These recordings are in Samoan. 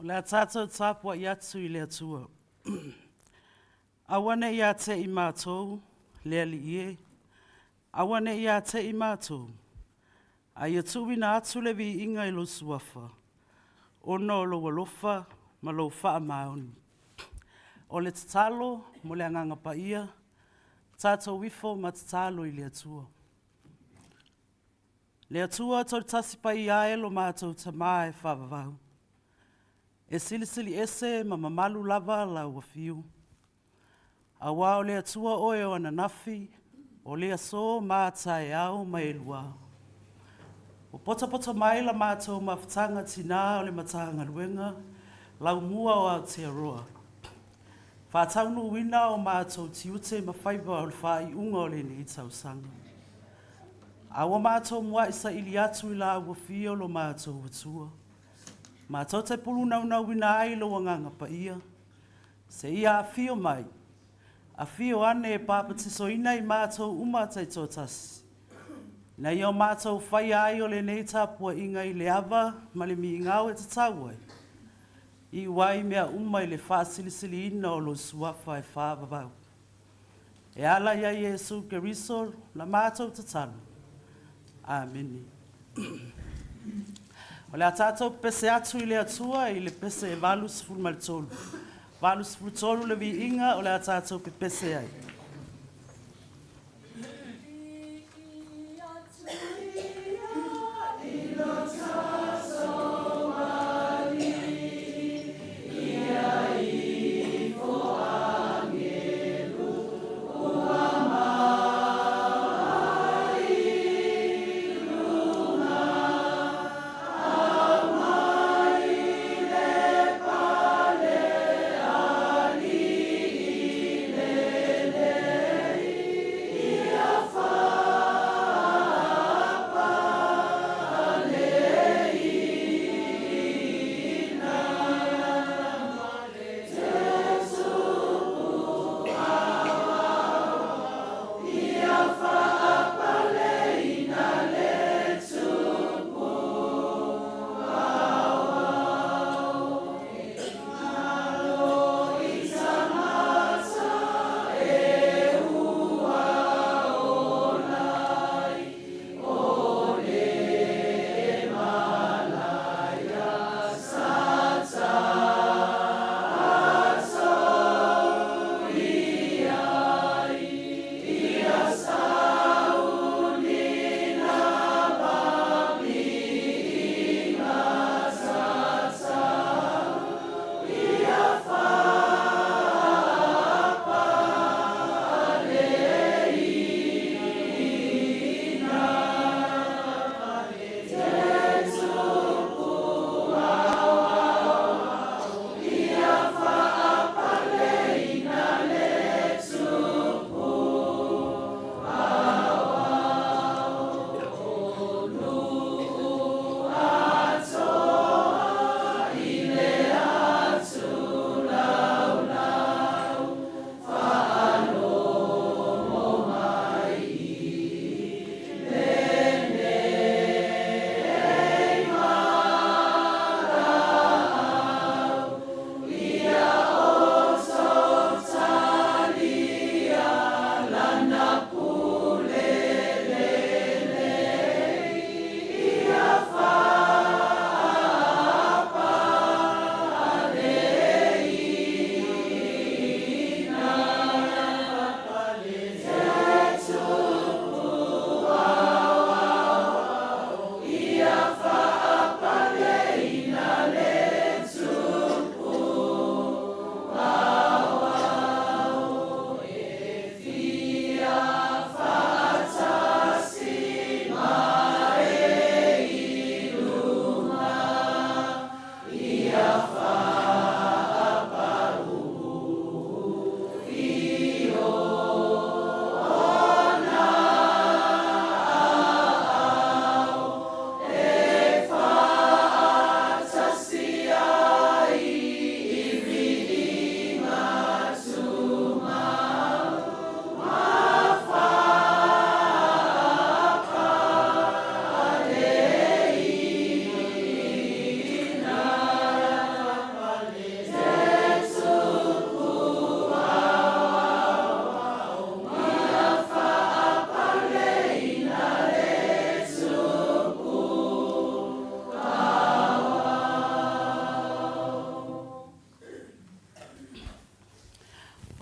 O le a tātou tapuai atu i le Atua. Aua ne i ia te i mātou, le Alii e, aua ne i ia te i mātou, a ia tuuina atu le viiga i lou suafa, ona o lou alofa ma lou faamaoni. O le tatalo mo le Agaga Paia, tatou ifo ma tatalo i le Atua. Le Atua Toatasi Paia e lo matou Tamā e faavavau, e silisili ese ma mamalu lava lau afio. Auā o le Atua oe o ananafi, o le aso ma taeao ma e lua. Ua potopoto mai la matou mafutaga tinā o le Matagaluega Laumua o Aotearoa. Faataunuuina o matou tiute ma faiva o le faaiuga o lenei tausaga. A ua matou muai saili atu i lau afio lo matou Atua. Matou te pulunaunauina ai lou Agaga Paia, seia afio mai, afio ane e papatisoina i matou uma taitoatasi, ina ia o matou faia ai o lenei tapuaiga i le ava ma le migao e tatau ai, iu ai mea uma i le faasilisiliina o lou suafa e faavavau. E ala ia Iesu Keriso la matou tatalo. Amene. O le a tātou pese atu i le Atua i le pese e 83. 83 le viiga o le a tātou pepese ai.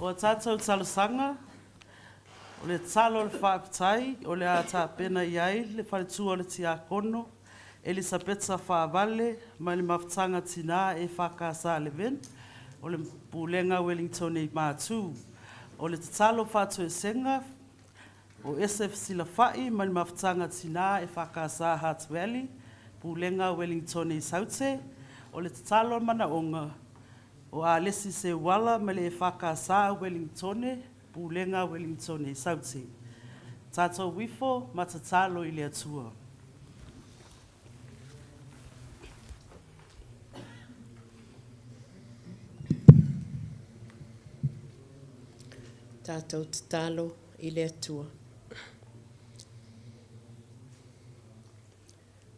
O a tātou talosaga, o le tatalo o le faafetai o le a tapena i ai le faletua o le Tiakono Elisapeta Faavale mai le Mafutaga Tina EFKS a Leveni o le Pulega Ueligitone i Matu. O le tatalo faatoesega o Esef Silafai mai le Mafutaga Tina EFKS Hart Valley, Pulega Ueligitone i Saute. O le tatalo manaoga o Alesi Seuala mai le EFKS Ueligitone, Pulega Ueligitone i Saute. Tatou ifo ma tatalo i le Atua. Tatou tatalo i le Atua.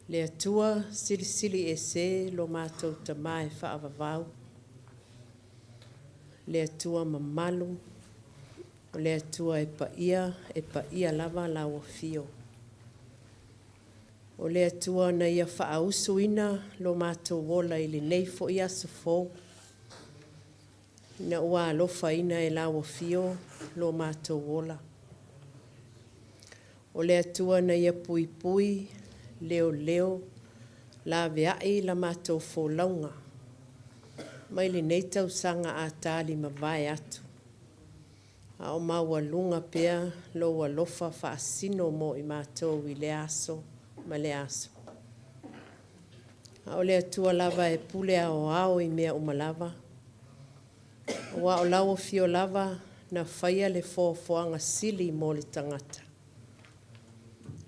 Le Atua silisili ese lo matou Tama e faavavau, le Atua mamalu, o le Atua e paia, e paia lava lau afio. O le Atua na Ia faausuina lo matou ola i lenei foi aso fou, ina ua alofaina e lau Afio lo matou ola. O le Atua na Ia puipui, leoleo, laveai la matou folauga mai lenei tausaga a talimavae atu, a o maualuga pea lou alofa faasino mo i matou i lea aso ma lea aso. A o le Atua lava e pule aoao i mea uma lava, aua o lau Afio lava na faia le foafoaga sili mo le tagata.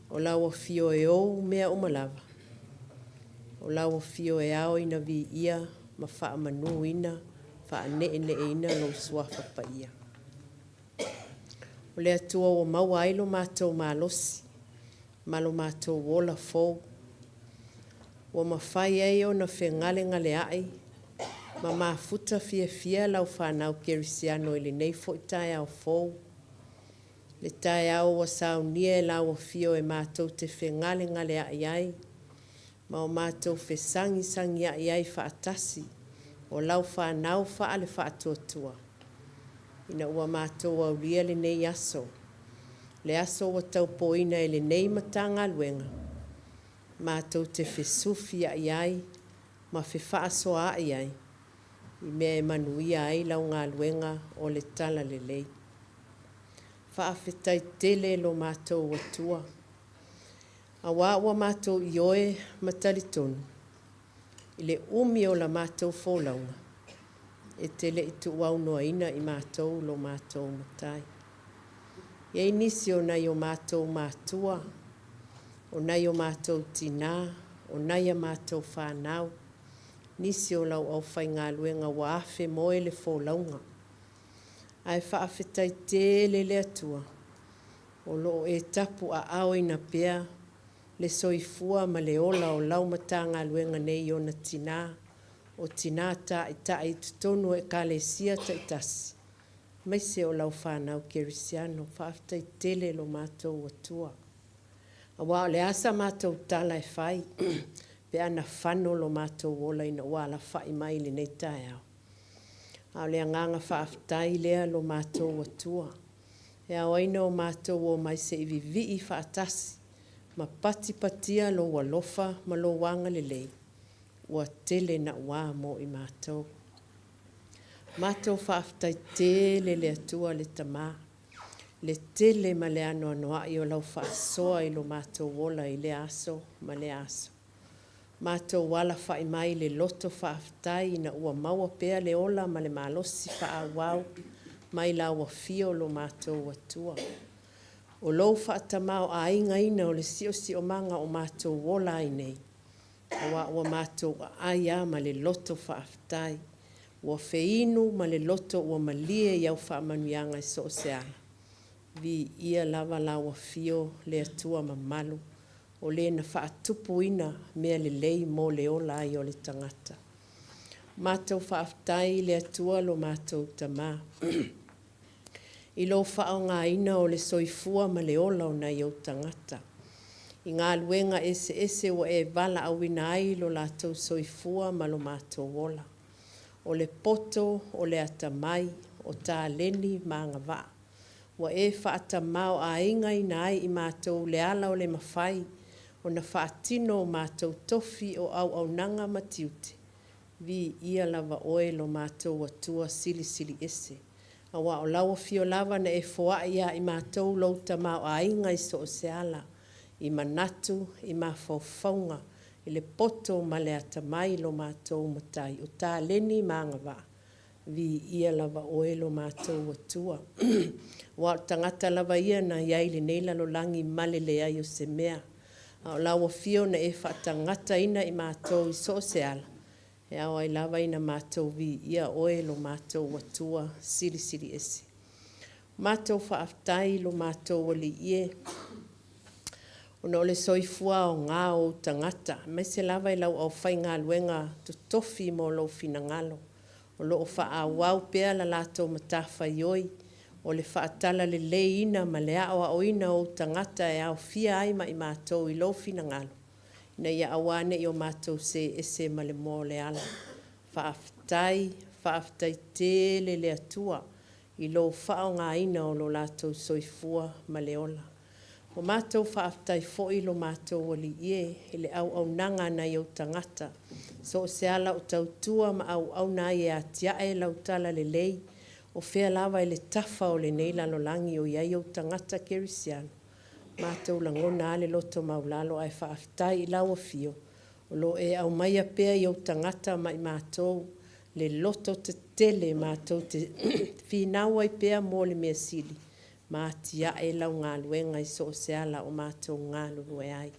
O lau Afio e ou mea uma lava, o lau Afio e ao ina viia ma faamanuina, faaneeneeina lou Suafa Paia. O le Atua ua maua ai lo matou malosi ma lo matou ola fou, ua mafai ai ona fegalegaleai ma mafuta fiafia lau fanau kerisiano i lenei foi taeao fou, le taeao ua saunia e lau Afio e matou te fegalegaleai ai ma o matou fesagisagiai ai faatasi o lau fanau faale-faatuatua, ina ua matou aulia lenei aso, le aso ua taupoina e lenei Matagaluega matou te fesufiai ai ma fefaasoaai ai i mea e manuia ai lau galuega o le Talalelei. Faafetai tele lo matou Atua, aua ua matou ioe ma talitonu i le umi o la matou folauga, e te le i tuuaunoaina i matou lo matou Matai. E i ai nisi o nai o matou matua, o nai o matou tinā, o nai a matou fanau, nisi o lau aufaigaluega ua afemoe le folauga, ae faafetai tele le Atua o lo o e tapuaaoina pea le soifua ma le ola o lau Matagaluega nei i ona tina, o tina taitai i totonu o Ekalesia taitasi, aemaise o lau fanau kerisiano. Faafetai tele i lo matou Atua. Aua o le a sa matou tala e fai pe a na fano lo matou ola ina ua alafai mai i lenei taeao? A o le agaga faafetai lea lo matou Atua, e ao ai ona matou omai se i vivii faatasi ma patipatia lou alofa ma lou agalelei ua tele naua mo i matou. Matou faafetai tele i le Atua le Tama, le tele ma le anoanoai o lau faasoa i lo matou ola i lea aso ma lea aso. Matou alafai mai i le loto faafetai ina ua maua pea le ola ma le malosi faaauau mai lau Afio lo matou Atua. O lou faatamaoaigaina o le siosiomaga o matou ola ai nei, aua ua matou aai lava ma le loto faafetai, ua feinu ma le loto ua malie i au faamanuiaga i so o se ala. Viia lava lau Afio le Atua mamalu, o Le na faatupuina mea lelei mo le ola ai o le tagata. Matou faafetai i le Atua lo matou Tama i lou faaaogaina o le soifua ma le ola o nai ou tagata i galuega eseese ua e valaauina ai lo latou soifua ma lo latou ola. O le poto, o le atamai, o taleni ma agavaa, ua e faatamaoaigaina ai i matou i le ala o le mafai ona faatino o matou tofi o auaunaga ma tiute. Viia lava Oe lo matou Atua Silisili Ese, aua o lau afio lava na e foai ia i matou lou tamaoaiga i so o se ala, i manatu, i mafaufauga, i le poto ma le atamai lo matou Matai, o taleni ma agavaa. Viia lava Oe lo matou Atua. Aua o le tagata lava ia na i ai i lenei lalolagi ma le leai o se mea, a o lau afio na e faatagataina i matou i so o se ala, e ao ai lava ona matou viia Oe lo matou Atua Silisili Ese. Matou faafetai i lo matou Alii e, ona o le soifua aoga o ou tagata, aemaise lava i lau aufaigaluega totofi mo lou finagalo, o lo o faaauau pea le latou matafaioi o le faatalaleleiina ma le aoaoina o ou tagata e aofia ai ma i matou i lou finagalo, ina ia aua ne i o matou see ese ma le moa o le ala. Faafetai, faafetai tele le Atua i lou faaaogaina o lo latou soifua ma le ola. Ua matou faafetai foi lo matou Alii e i le auaunaga a nai ou tagata, so o se ala o tautua ma auauna ai e atiae lau talalelei, o fea lava i le tafa o lenei lalolagi o i ai ou tagata kerisiano, matou lagona lava le loto maualalo ae faafetai i lau Afio o lo o e aumaia pea i ou tagata ma i matou le loto tetele matou te finau ai pea mo le mea sili ma atiae lau galuega i so o se ala o matou galulue ai.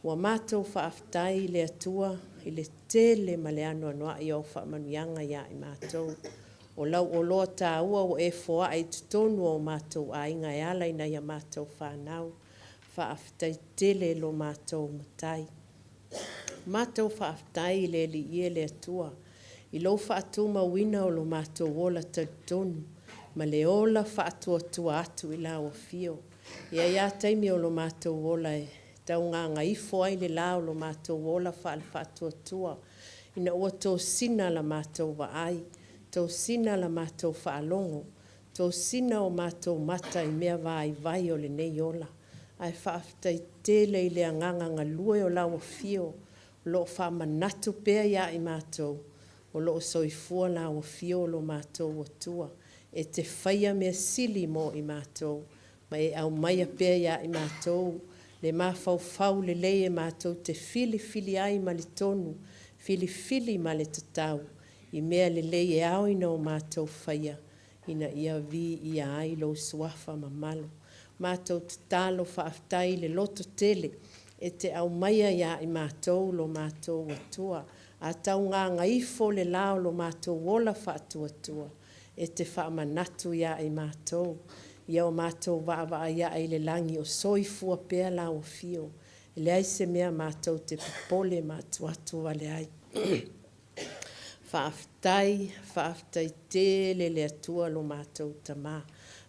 Ua matou faafetai i le Atua i le tele ma le anoanoai o au faamanuiaga ia i matou. O lau oloa taua ua e foai i totonu o matou aiga e ala i nai a matou fanau. Faafetai tele lo matou Matai. Matou faafetai i le Alii e le Atua i lou faatumauina o lo matou ola talitonu ma le ola faatuatua atu i lau Afio. E i ai lava taimi o lo matou ola e tau gagaifo ai le la o lo matou ola faale-faatuatua ina ua tosina la matou vaai, tosina la matou faalogo, tosina o matou mata i mea vaivai o lenei ola. Ae faafetai tele i le agaga galue o lau Afio o lo o faamanatu pea ia i matou o lo o soifua lau Afio lo matou Atua e te faia mea sili mo i matou, ma e aumaia pea ia i matou le mafaufau lelei e matou te filifili ai ma le tonu, filifili ma le tatau i mea lelei e ao ona matou faia ina ia viia ai lou Suafa mamalu. Matou tatalo faafetai i le lototele e te aumaia ia i matou lo matou Atua. A tau gagaifo le la o lo matou ola faatuatua, e te faamanatu ia i matou, ia o matou vaavaai ae i le lagi o soifua pea lau Afio. E leai se mea matou te popole ma atuatu vale ai. Faafetai, faafetai tele le Atua lo matou Tama.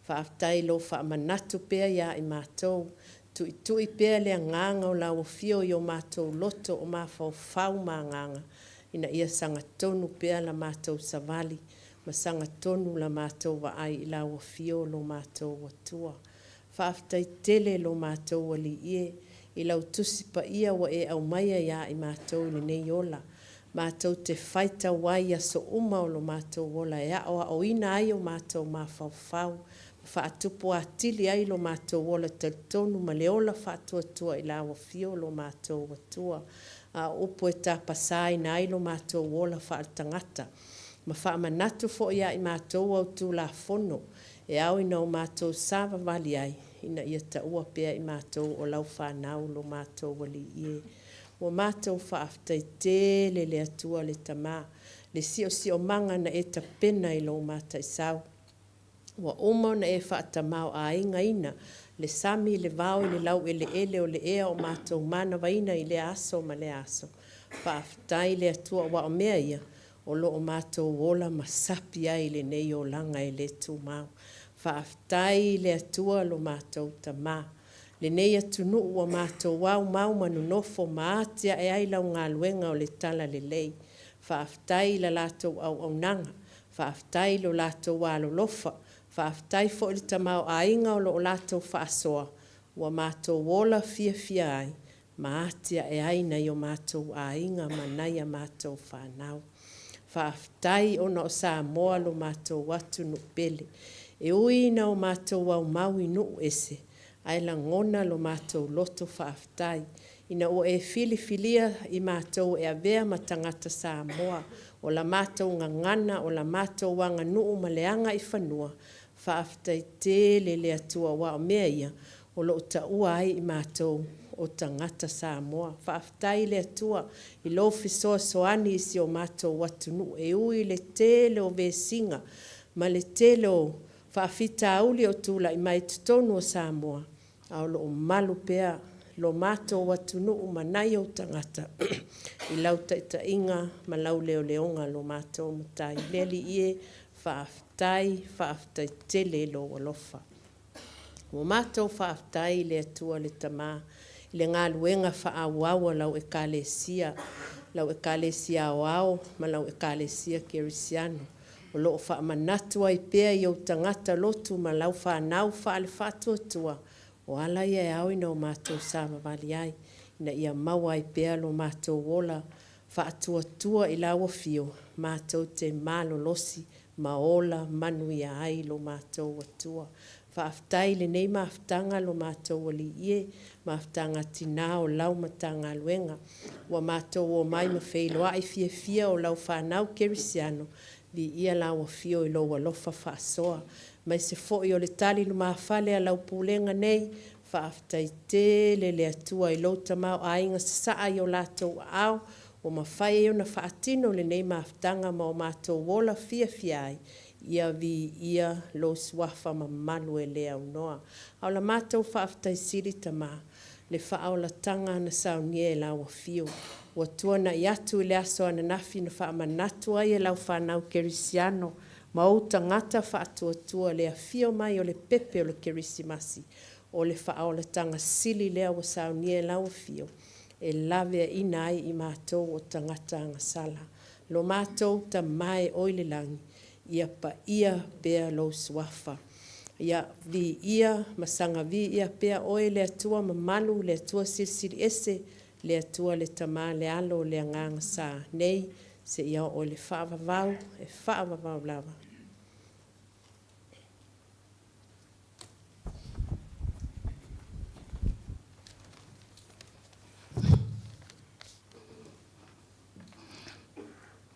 Faafetai i lou faamanatu pea ia i matou, tuitui pea le agaga o lau Afio i o matou loto o mafaufau ma agaga, ina ia sagatonu pea la matou savali ma sagatonu la matou vaai i lau Afio lo matou Atua. Faafetai tele lo matou Alii e i lau Tusi Paia ua e aumaia ia i matou i lenei ola, matou te faitau ai i aso uma o lo matou ola e aoaoina ai o matou mafaufau ma faatupu atili ai lo matou ola talitonu ma le ola faatuatua i lau Afio lo matou Atua. A o upu e tapasaina ai lo matou ola faaletagata ma faamanatu foi ia i matou au Tulafono e ao ina o matou savavali ai, ina ia taua pea i matou o lau fanau lo matou Alii e. Ua matou faafetai tele le Atua le Tama, le siosiomaga na e tapena i lou Mataisau. Ua uma ona e faatamaoaigaina le sami, le vao i le laueleele o le ea o matou manavaina i lea aso ma lea aso. Faafetai le Atua aua o mea ia o lo o matou ola ma sapi ai i lenei olaga e le tumau. Faafetai i le Atua lo matou Tama, lenei atunuu ua matou aumau ma nonofo ma atiae ai lau galuega o le talalelei. Faafetai i la latou auaunaga. Faafetai i lo latou alolofa, faafetai foi i le tamaoaiga o lo o latou faasoa ua matou ola fiafia ai ma atiae ai nai o matou aiga ma nai a matou fanau. Faafetai ona o Samoa lo matou atunuu pele. E ui ina o matou aumau i nuu ese, ae lagona lo matou loto faafetai ina ua e filifilia i matou e avea ma tagata Samoa. O la matou gagana, o la matou aganuu ma le agaifanua, faafetai tele i le Atua aua o mea ia o lo o taua ai i matou o tagata Samoa. Faafetai i le Atua i lou fesoasoani i si o matou atunuu, e ui i le tele o vesiga ma le tele o faafitauli o tulai mai totonu o Samoa, ae o lo o malu pea lo matou atunuu ma nai ou tagata i lau taitaiga ma lau leoleoga lo matou Matai. Le Alii e, faafetai, faafetai tele i lou alofa. Ua matou faafetai i le Atua le Tama i le galuega faaauau a lau Ekalesia, lau Ekalesia Aoao ma lau Ekalesia Kerisiano, o lo o faamanatu ai pea i ou tagata lotu ma lau fanau faale-faatuatua, o ala ia e ao ona matou savavali ai, ina ia maua ai pea lo matou ola faatuatua i lau afio matou te malolosi ma ola manuia ai lo matou Atua. Faafetai i lenei mafutaga lo matou Alii e, mafutaga a tina o lau Matagaluega, ua matou omai ma feiloai fiafia o lau fanau kerisiano, viia lau Afio i lou alofa faasoa, aemaise foi o le tali lumafale a lau Pulega nei, faafetai tele i le Atua i lou tamaoaiga sasaa i o latou aao ua mafai ai ona faatino lenei mafutaga ma o matou ola fiafia ai. Ia viia lou Suafa mamalu e le aunoa. A o la matou faafetai sili Tama, le faaolataga na saunia e lau Afio ua tuanai atu i le aso ananafi na faamanatu ai e lau fanau kerisiano ma ou tagata faatuatua le afio mai o le pepe o le Kerisimasi, o le faaolataga sili lea ua saunia e lau Afio e laveaiina ai i matou o tagata agasala. Lo matou Tama e oi le lagi, ia paia pea lou Suafa, ia viia ma saga viia pea oe le Atua mamalu, le Atua Silisili Ese, le Atua le Tama, le Alo, le Agaga Sa, nei seia oo i le faavavau, e faavavau lava.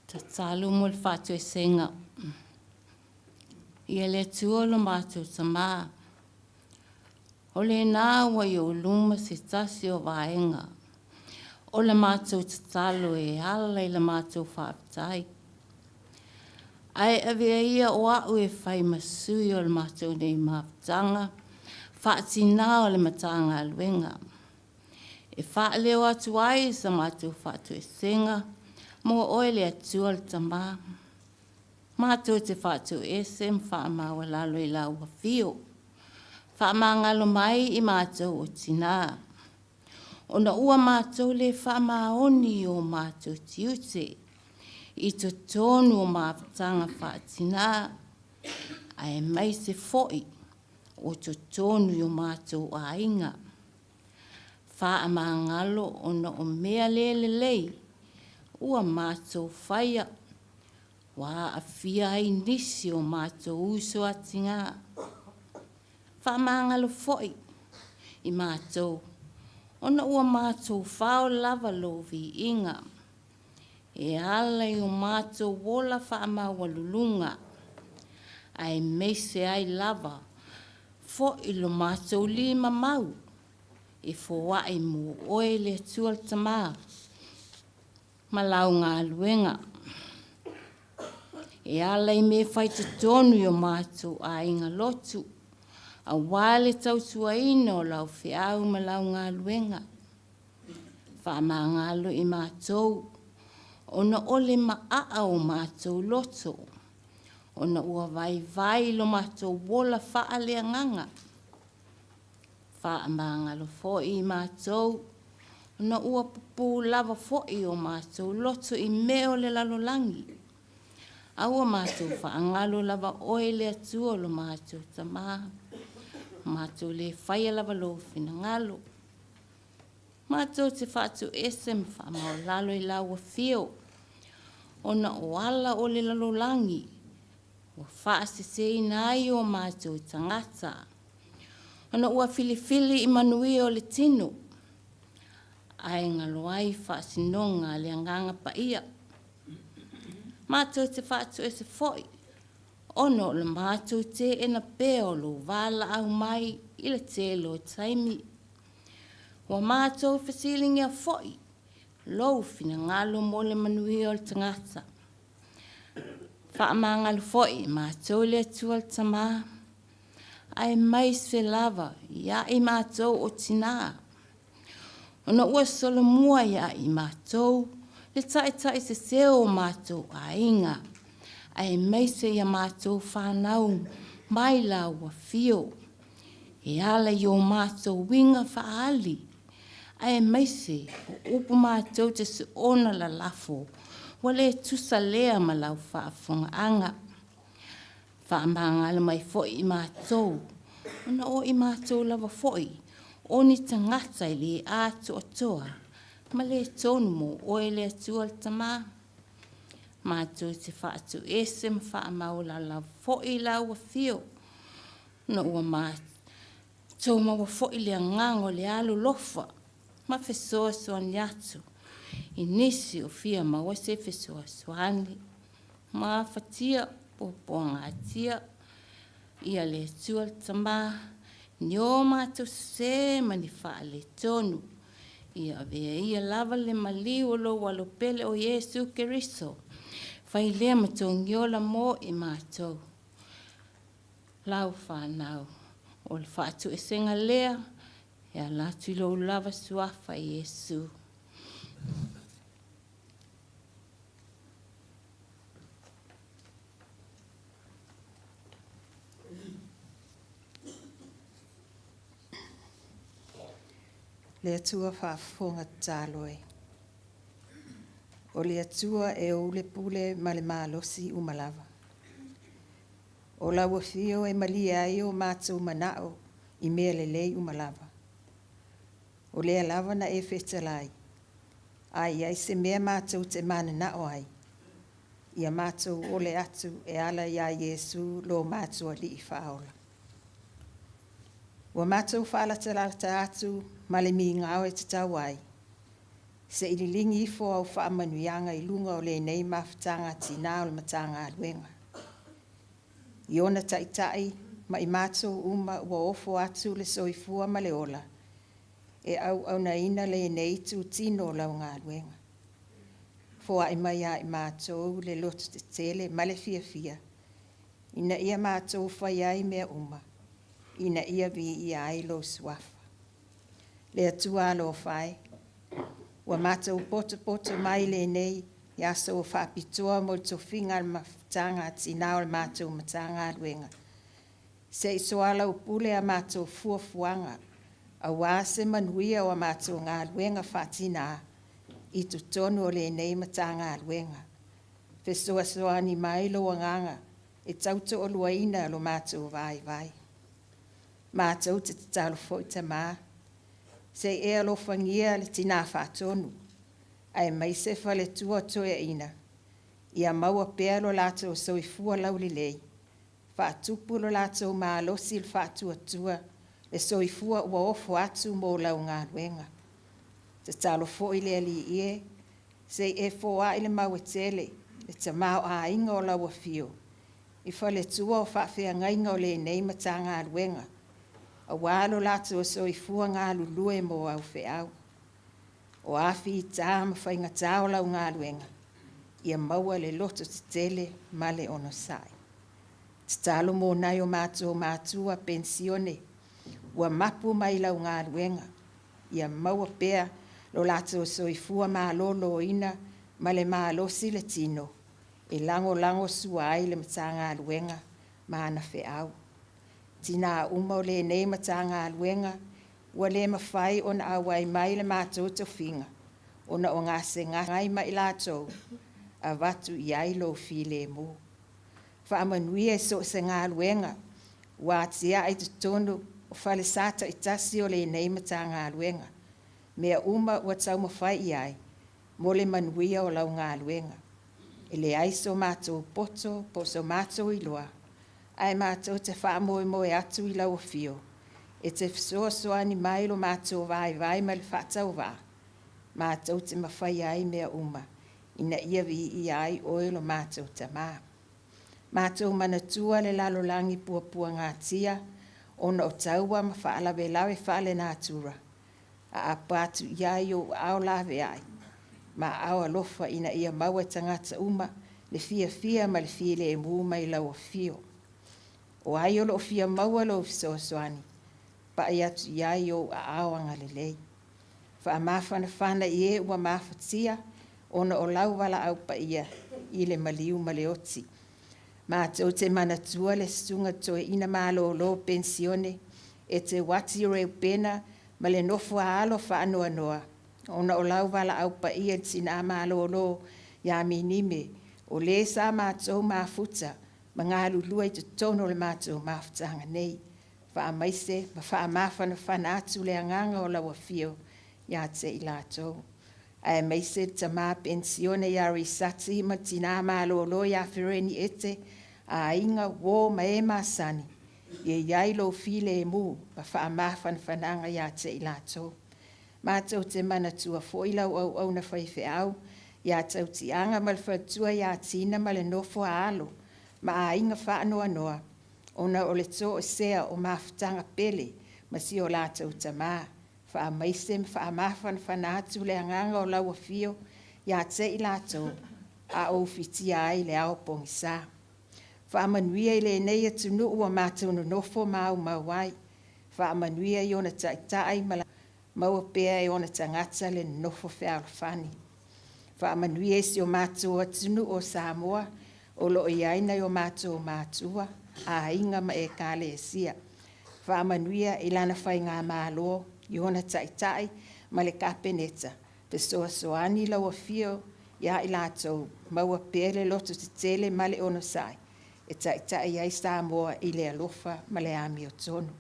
Tatalo mo le faatoesega. Ia le Atua lo matou Tama, o lena ua i ou luma se tasi o vaega o la matou tatalo e ala i la matou faafetai. Ae avea ia o a'u e fai ma sui o le matou nei mafutaga faa-tinā o le Matagaluega, e faaleo atu ai sa matou faatoesega mo oe le Atua le Tama. Matou te faatoese ma faamaualalo i lau afio. Faamagalo mai i matou o tinā, ona ua matou le faamaoni i o matou tiute i totonu o mafutaga faatinā, aemaise foi o totonu i o matou aiga. Faamagalo ona o mea le lelei ua matou faia, ua aafia ai nisi o matou uso a tinā. Faamagalo foi i matou ona ua matou fao lava lou viiga e ala i o matou ola faamaualuluga, aemaise ai lava foi lo matou lima mau e foai mo oe le Atua le Tama ma lau galuega e ala i mea faitotonu i o matou aiga lotu, aua le tautuaina o lau feau ma lau galuega. Faamagalo i matou ona o le maaa o matou loto, ona ua vaivai lo matou ola faaleagaga. Faamagalo foi i matou ona ua pupū lava foi o matou loto i mea o le lalolagi. Aua matou faagalo lava Oe le Atua o lo matou Tamā, matou le faia lava Lou finagalo. Matou te faatuese ma faamaualalo i Lau afio, ona o ala o le lalolagi ua faaseseina ai o matou tagata, ona ua filifili i manuia o le tino, ae galo ai faasinoga a le Agaga Paia. Matou te faatuese foi, ona o le matou teena pea o Lou valaau mai i le tele o taimi. Ua matou fesiligia foi Lou finagalo mo le manuia o le tagata. Faamagalo foi matou e le Atua le Tamā, aemaise lava ia i matou o tinā, ona ua solomua ia i matou le taitaisese o matou aiga, aemaise ia matou fanau mai Lau afio, e ala i o matou uiga faaali, aemaise o upu matou te soona lalafo, ua le tusa lea ma Lau faafofogaaga. Faamagalo mai foi i matou, ona o i matou lava foi o ni tagata e le atoatoa ma le tonu mo Oe le Atua le Tamā. Matou te faatuese ma faamaualalo foi i Lau afio, ona ua matou maua foi le agaga o le alolofa ma fesoasoani atu i nisi o fia maua se fesoasoani. Mafatia, puapuagatia ia le Atua le Tamā, ni o matou sesē ma ni faaletonu. Ia avea ia lava le maliu o lou alo pele o Iesu Keriso, fai lea ma togiola mo i matou. Lau fanau, o le faatuesega lea e ala atu i lou lava suafa Iesu. Le Atua faafofoga tatalo e. O le Atua e ou le pule ma le malosi uma lava. O lau afio e malie ai o matou manao i mea lelei uma lava. O lea lava na e fetalai, a i ai se mea matou te mananao ai, ia matou ole atu e ala iā Iesu lo matou Alii Faaola. Ua matou faalatalata atu ma le migao e tatau ai, se i liligi ifo au faamanuiaga i luga o lenei mafutaga a tinā o le Matagaluega, i ona taitai ma i matou uma ua ofo atu le soifua ma le ola e auaunaina lenei itutino o lau galuega. Foai mai ia i matou le lototetele ma le fiafia, ina ia matou faia ai mea uma, ina ia viia ai lou suafa. Le Atua alofa e, ua matou potopoto mai i lenei aso faapitoa mo le tofiga a le Mafutaga a Tina o le matou Matagaluega, se i soalaupule a matou fuafuaga aua se manuia o a matou galuega faatina i totonu o lenei Matagaluega. Fesoasoani mai lou agaga e tautoaluaina lo matou vaivai. Matou te tatalo foi Tamā, se i e alofagia le Tinā Faatonu aemaise faletua toeaina, ia maua pea lo latou soifua laulelei, faatupu lo latou malosi i le faatuatua le soifua ua ofo atu mo lau galuega. Tatalo foi le Alii e, se i e foai le mau e tele, le tamaoaiga o lau afio i faletua o faafeagaiga o lenei Matagaluega, aua lo latou soifua galulue mo au feau. O a fita ma faigata o lau galuega, ia maua le lototetele ma le onosai. Tatalo mo nai o matou matua penisione ua mapu mai lau galuega, ia maua pea lo latou soifua maloloina ma le malosi le tino e lagolagosua ai le Matagaluega ma ana feau. Tinā uma o lenei Matagaluega ua le mafai ona auai mai le matou tofiga ona o gasegase ma i latou, avatu i ai lou filemu. Faamanuia i so o se galuega ua atiae i totonu o falesa taitasi o lenei Matagaluega. Mea uma ua taumafai i ai mo le manuia o lau galuega. E leai so matou poto po o so matou iloa, ae matou te faamoemoe atu i lau Afio e te fesoasoani mai i lo matou vaivai ma le faatauvaa, matou te mafaia ai mea uma ina ia viia ai Oe lo matou Tama. Matou manatua le lalolagi puapuagatia ona o taua ma faalavelave faalenatura, aapa atu i ai ou aao laveai ma aao alofa ina ia maua e tagata uma le fiafia ma le filemu mai lau afio. O ai o lo o fia maua lou fesoasoani, pai atu i ai ou aao agalelei. Faamafanafana i e ua mafatia ona o lau valaau paia i le maliu ma le oti. Matou te manatua le Susuga Toeaina malolo penisione Eteuati Reupena ma le nofo a alo faanoanoa ona o lau valaau paia i le tina malolo ia Minime, o le sa matou mafuta ma galulue i totonu o le matou mafutaga nei. Faamaise ma faamafanafana atu le agaga o lau afio ia te i latou. Aemaise le tama penisione ia Risati ma le tina malolo ia Fereni Ete, aiga, uo ma e masani, ia i ai lou filemu ma faamafanafanaga ia te i latou. Matou te manatua foi lau auauna faifeau ia Tautiaga ma le faletua ia Tina ma le nofo a alo ma aiga faanoanoa ona o le toesea o mafutaga pele ma si o latou tama. Faamaise ma faamafanafana atu le agaga o lau afio ia te i latou a o ufitia ai le ao pogisa. Faamanuia i lenei atunuu ua matou nonofo ma aumau ai. Faamanuia i ona taitai ma maua pea e ona tagata le nonofo fealofani. Faamanuia i si o matou atunuu o Samoa o lo o i ai nai o matou matua, aiga ma Ekalesia. Faamanuia i lana faigamalo, i ona taitai ma le Kapeneta, fesoasoani lau Afio ia i latou, maua pea le lototetele ma le onosai e taitai ai Samoa i le alofa ma le amiotonu.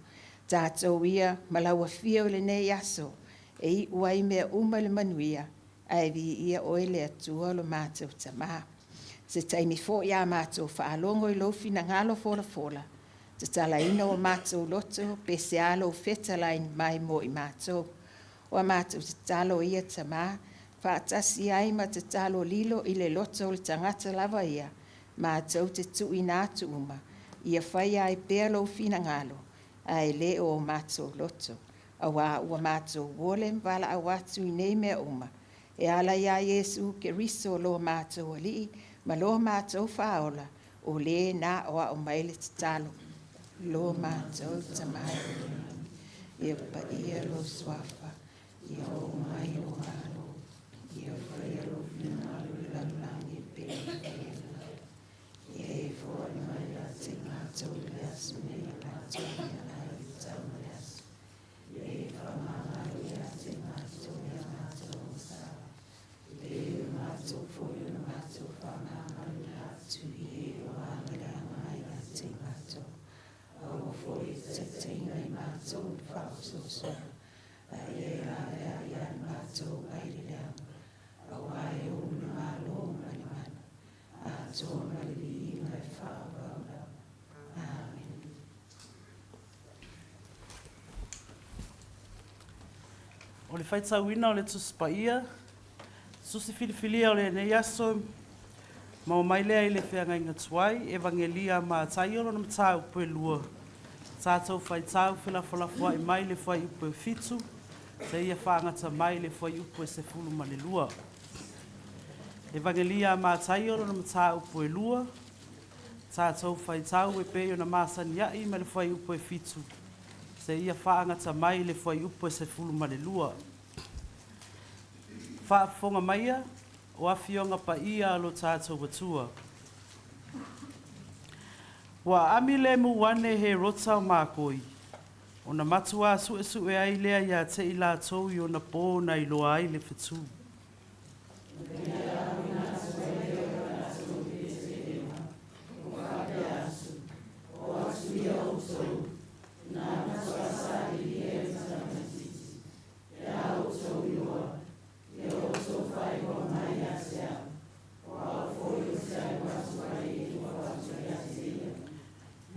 Tatou ia ma lau Afio i lenei aso e iu ai mea uma i le manuia, ae viia Oe le Atua lo matou Tama. Se taimi foi a matou faalogo i lou finagalo folafola, tatalaina o matou loto pe sea lou fetalai mai mo i matou. O a matou tatalo ia Tama, faatasi ai ma tatalo lilo i le loto o le tagata lava ia, matou te tuuina atu uma, ia faia ai pea lou finagalo, ae le o matou loto. Auā ua matou ole ma valaau atu i nei mea uma, e ala iā Iesu Keriso lo matou Alii ma lo matou Faaola, o le na aoao mai le tatalo. Lo matou Tama i le lagi, ia paia lou suafa, ia oo mai lou Malo, ia faia lou finagalo i le lalolagi e pei ona faia i le lagi. Ia e foai mai ia te matou i le aso nei a matou meaai e tatau ma le aso. Ia e faamagalo ia te matou i a matou agasala, e pei ona matou foi ona matou faamagaloina atu i e o agaleaga mai ia te matou. Aua foi e taitaiina i matou i le faaosoosoga, a ia e laveai ia matou ai le leaga, auā e ou le Malo ma le mana, atoa ma le viiga e faaauau lava. Amene. O le faitauina o le Tusi Paia, Tusi Filifilia o lenei aso, maua mai lea i le Feagaiga Tuai, Evagelia a Mataio lona mataupu e lua, tatou faitau felafolafoai mai le fuaiupu e 7 seia faagata mai le fuaiupu e 12. Evagelia a Mataio lona mataupu e 2, tatou faitau e pei ona masaniai ma le fuaiupu e 7 seia faagata mai le fuaiupu e 12. Faafofoga maia o Afioga Paia a lo tatou Atua. Ua aami lemu ane Herota o makoi, ona matuā suʻesuʻe ai lea iā te i latou i ona pō na iloa ai le fetū.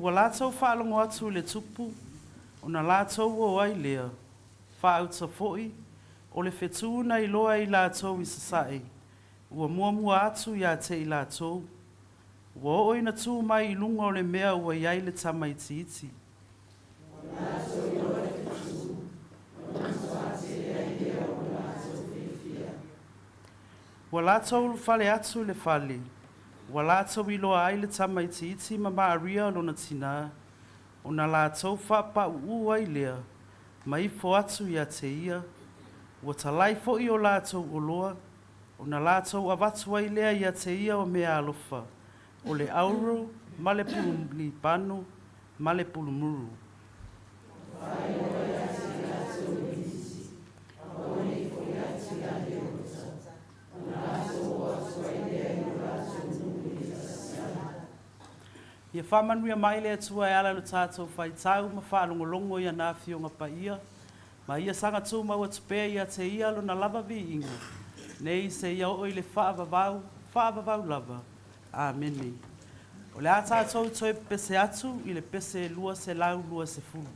Ua latou faalogo atu i le tupu, ona latou o ai lea, faauta foi, o le fetu na iloa e i latou i sasae, ua muamua atu ia te i latou, ua oo ina tu mai i luga o le mea ua i ai le tamaitiiti. Ua latou ulufale atu i le fale, ua latou iloa ai le tamaitiiti ma Maria lona tinā, ona latou faapauū ai lea, ma ifo atu ia te ia, ua talai foi o latou oloa, ona latou avatu ai lea ia te ia o meaalofa, o le auro ma le pulu libano ma le pulu muru. Ia faamanuia mai le Atua e ala i lo tatou faitau ma faalogologo i ana Afioga Paia, ma ia saga tumau atu pea ia te Ia Lona lava viiga, nei seia oo i le faavavau, faavavau lava. Amene. O le a tatou toe pepese atu i le pese 220.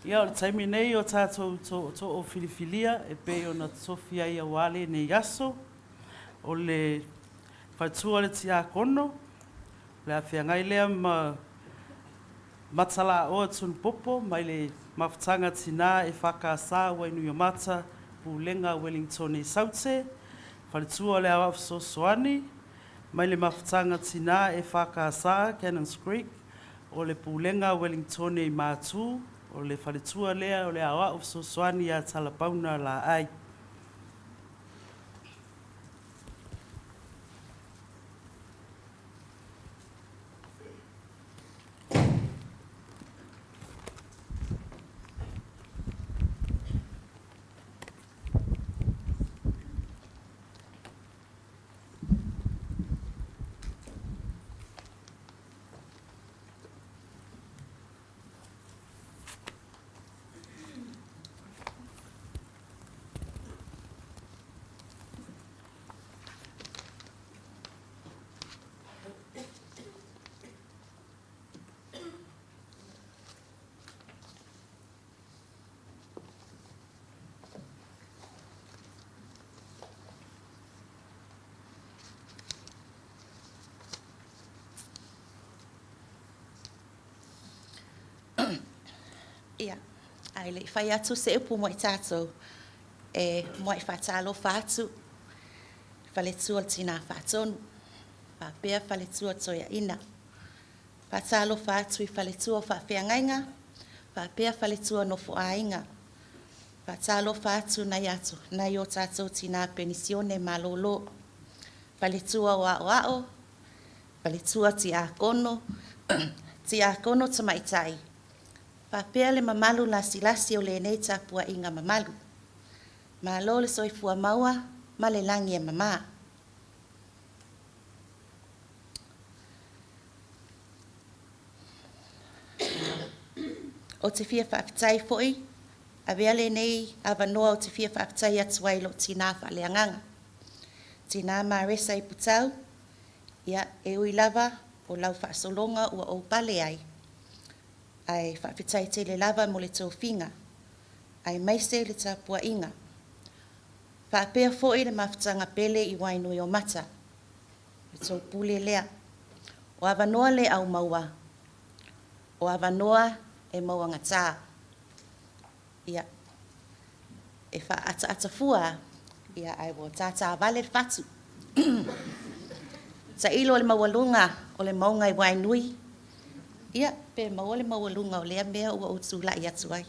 Ia, o le taimi nei o tatou tootoo filifilia e pei ona tofi ai auā lenei aso, o le faletua o le tiakono, o le a feagai lea ma Matalaoa Tunupopo mai le Mafutaga Tinā EFKS Wainuiomata Pulega Ueligitone i Saute, faletua o le Aoao Fesoasoani mai le Mafutaga Tinā EFKS Cannons Creek, o le Pulega Ueligitone i Matu, o le faletua lea o le Aoao Fesoasoani ia Talapauna Laai. Ia, ae le i fai atu se upu mo i tatou, e muai faatalofa atu i faletua o le Tina Faatonu, faapea faletua o Toeaina. Faatalofa atu i faletua o faafeagaiga, faapea faletua o nofoaaiga. Faatalofa atu nai o tatou tina penisione malolo, faletua o aoao, faletua tiakono, tiakono tamaitai, faapea le mamalu lasilasi o lenei tapuaiga mamalu. Malo le soifua maua ma le lagi e mama. Ou te fia faafetai foi, avea lenei avanoa ou te fia faafetai atu ai i lou tina faaleagaga, tina Maresa Iputau, ia, e ui lava o lau faasologa ua ou pale ai, ae faafetai tele lava mo le tofiga, aemaise le tapuaiga. Faapea foi le mafutaga pele i Wainuiomata, le tou pule lea. O avanoa le aumaua, o avanoa e mauagata. Ia, e faaataata fua lava, ia ae ua tātāvale le fatu. Tailo i le maualuga o le mauga i Wainui, ia, pe maua le maualuga o lea mea ua ou tulai atu ai.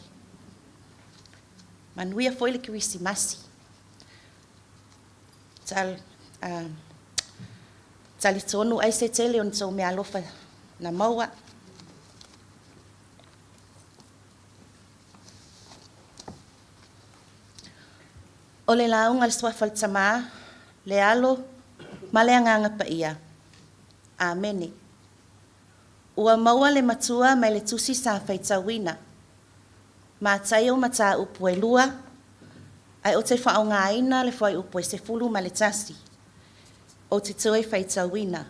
Manuia foi le Kerisimasi. Tal, talitonu ai se tele o ni tou meaalofa na maua. O le lauga a le Suafa o le Tama, le Alo ma le Agaga Paia. Amene. Ua maua le matua mai le tusi sa faitauina. Mataio mataupu e lua, ae ou te faaaogaina le fuaiupu e 11. Ou te toe faitauina.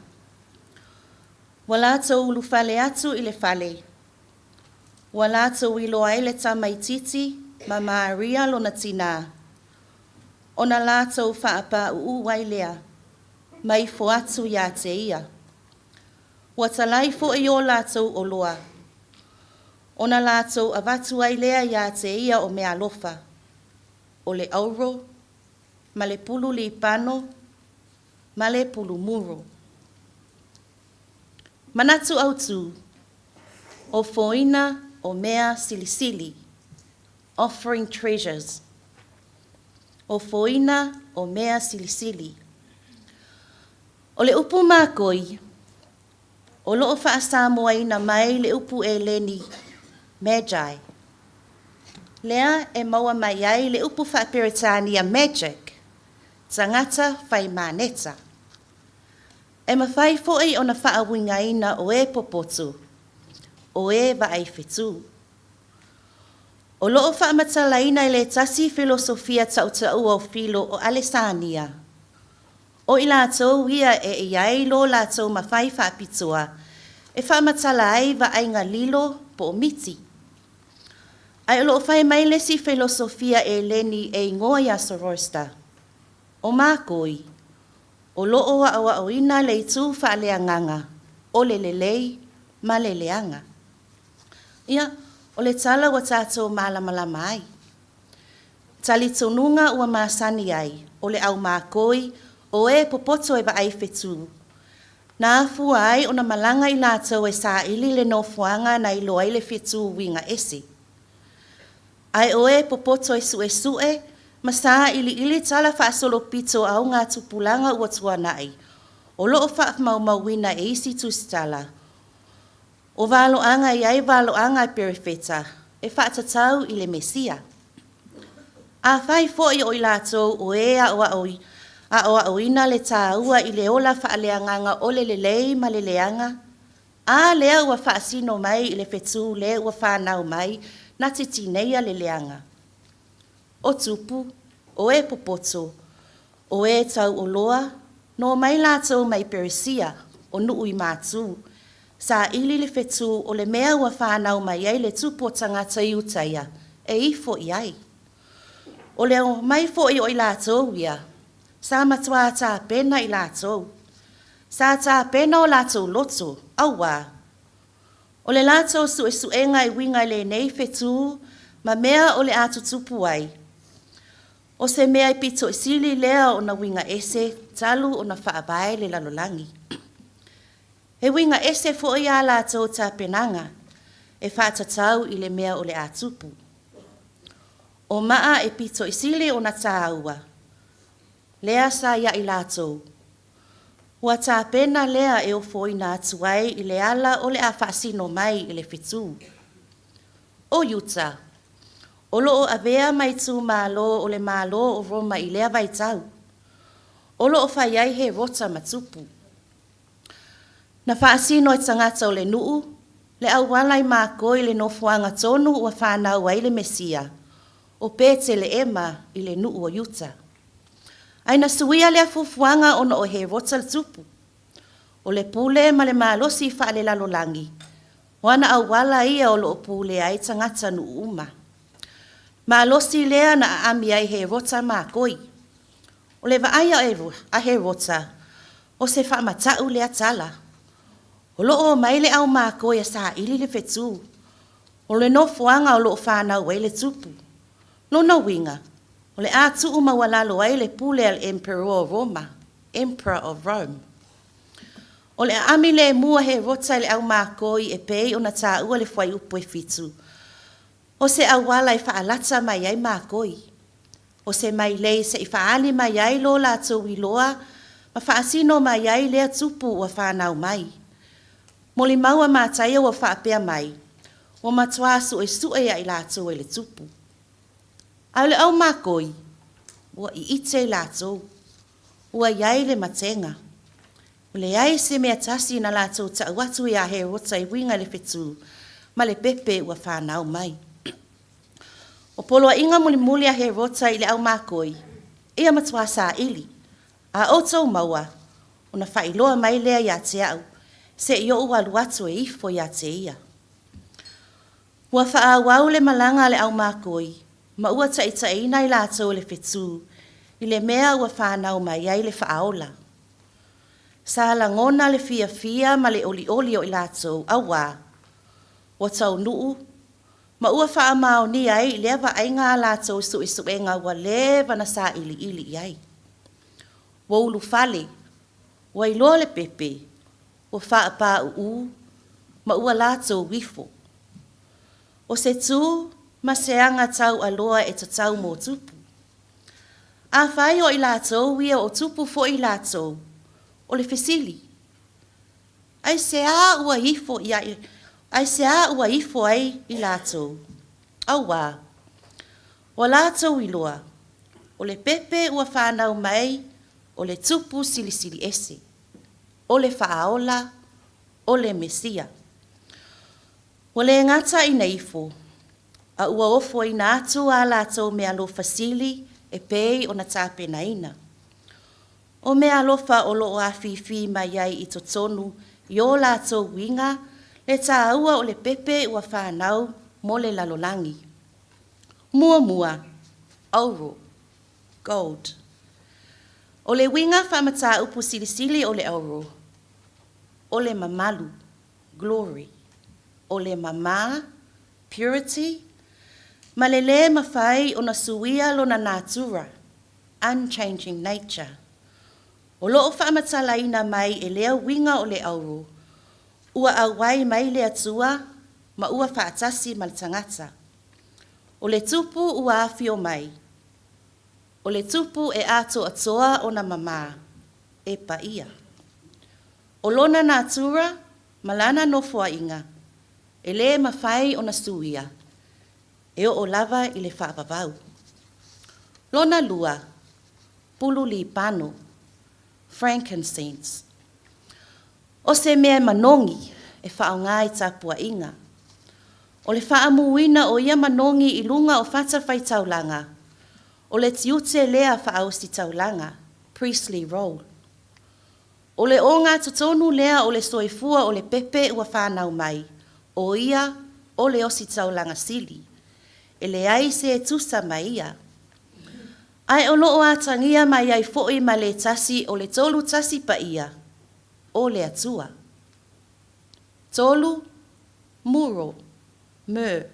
Ua latou ulufale atu i le fale, ua latou iloa ai le tamaitiiti ma Maria lona tinā, ona latou faapāuu ai lea ma ifo atu ia te ia. Ua talai foi o latou oloa, ona latou avatu ai lea ia te ia o meaalofa, o le auro, ma le pulu lipano, ma le pulu muro. Manatu Autu, Ofoina o Mea Silisili, Offering Treasures. Ofoina o Mea Silisili. O le upu makoi, o lo o faa-Samoaina mai le upu Eleni magi, lea e maua mai ai le upu faa-Peretania magic, tagata fai maneta. E mafai foi ona faauigaina o e popoto, o e vaai fetu. O lo o faamatalaina e le tasi filosofia tautaua o Filo o Alesania, o i latou ia e i ai lo latou mafai faapitoa e faamatala ai vaaiga lilo po o miti. Ae o lo o fai mai le isi filosofia Eleni e igoa ia Sorosta, o makoi, o lo o aoaoina le itu faaleagaga o le lelei ma le leaga. Ia, o le tala ua tatou malamalama ai. Talitonuga ua masani ai, o le au makoi, o e popoto e vaai fetu. Na afua ai ona malaga i latou e saili le nofoaga na iloa ai le fetu uiga ese. Ae o e popoto e suesue ma sailiili tala faasolopito a augatupulaga ua tuanai, o lo o faamaumauina e isi tusitala, o valoaga e i ai valoaga a perofeta e faatatau i le Mesia. Afai foi o i latou o e aoaoina le taua i le ola faaleagaga o le lelei ma le leaga, a lea ua faasino mai i le fetu le ua fanau mai na te tineia le leaga. O tupu, o e popoto, o e tauoloa, na omai latou mai Peresia, o nuu i Matu, saili le fetu o le mea ua fanau mai ai le tupu o tagata Iutaia e ifo i ai. O le omai foi o i latou ia, sa matuā tapena i latou. Sa tapena o latou loto, auā. O le latou suesuega e uiga i lenei fetū ma mea o le a tutupu ai, o se mea e pito i sili lea ona uiga ese talu ona faavae le lalolagi. He uiga ese foi a latou tapenaga e faatatau i le mea o le a tupu. O maa e pito i sili ona tāua, lea sa ia i latou, ua tapena lea e ofoina atu ai i le ala o le a faasino mai i le fetū. O Iuta, o lo o avea ma itumalo o le Malo o Roma i lea vaitau, o lo o fai ai Herota ma tupu. Na faasino e tagata o le nuu le auala i makoi le nofoaga tonu ua fanau ai le Mesia, o Peteleema i le nuu o Iuta. Ae na suia lea fuafuaga ona o Herota le tupu. O le pule ma le malosi faalelalolagi, o ana auala ia o lo o pulea ai tagata nuu uma. Malosi lea na aami ai Herota makoi. O le vaai a Herota, o se faamata'u lea tala. O lo o omai le au makoi e saili le fetū, o le nofoaga o lo o fanau ai le tupu. Lona uiga, o le a tuu maualalo ai le pule a le Emperor o Roma, Emperor of Rome. O le aami lemu a Herota i le au makoi e pei ona tāua le fuaiupu e 7, o se auala e faalata mai ai makoi. O se mailei se'i faaali mai ai lo latou iloa ma faasino mai ai lea tupu ua fanau mai. Molimau a Mataia ua faapea mai, ua matuā suesue ia i latou e le tupu. A o le au makoi, ua iite i latou, ua i ai le matega. Ua leai se mea tasi na latou ta'u atu iā Herota e uiga i le fetū ma le pepe ua fanau mai. O poloaiga mulimuli a Herota i le au makoi, ia matuā saili, a outou maua, ona faailoa mai lea ia te au, se i ou alu atu e ifo ia te ia. Ua faaauau le malaga a le au makoi, ma ua taitaiina i latou e le fetū, i le mea ua fanau mai ai le Faaola. Sa lagona le fiafia ma le olioli o i latou, auā, ua taunuu ma ua faamaonia ai lea vaaiga a latou suesuega ua leva ona sailiili i ai. Ua ulufale, ua iloa le pepe, ua faapāuū ma ua latou ifo. O se tū ma se aga taualoa e tatau mo tupu. Afai o i latou ia o tupu foi i latou, o le fesili, aisea ua ifo ia aisea ua ifo ai i latou? Auā, ua latou iloa, o le pepe ua fanau mai o le tupu silisili ese, o le Faaola, o le Mesia. Ua le gata ina ifo, a ua ofoina atu a latou meaalofa sili e pei ona tapenaina. O meaalofa o lo o afifi mai ai i totonu i o latou uiga le tāua o le pepe ua fanau mo le lalolagi. Muamua, auro, gold. O le uiga faamataupu silisili o le auro, o le mamalu, glory. O le mamā, purity, ma le lē mafai ona suia lona natura, unchanging nature. O lo o faamatalaina mai e lea uiga o le auro, ua auai mai le Atua ma ua faatasi ma le tagata. O le tupu ua afio mai, o le tupu e atoatoa ona mamā, e paia. O lona natura ma lana nofoaiga, e lē mafai ona suia, e oo lava i le faavavau. Lona lua, pulu lipano, frankincense. O se mea e manogi e faaaoga i tapuaiga. O le faamuina o ia manogi i luga o fatafaitaulaga, o le tiute lea faaositaulaga, priestly role. O le ogatotonu lea o le soifua o le pepe ua fanau mai, o ia o le ositaulaga sili. E leai se tusa ma ia. Ae o lo o atagia mai ai foi ma le tasi o le tolu tasi paia, o le Atua. Tolu, Muro, myrrh.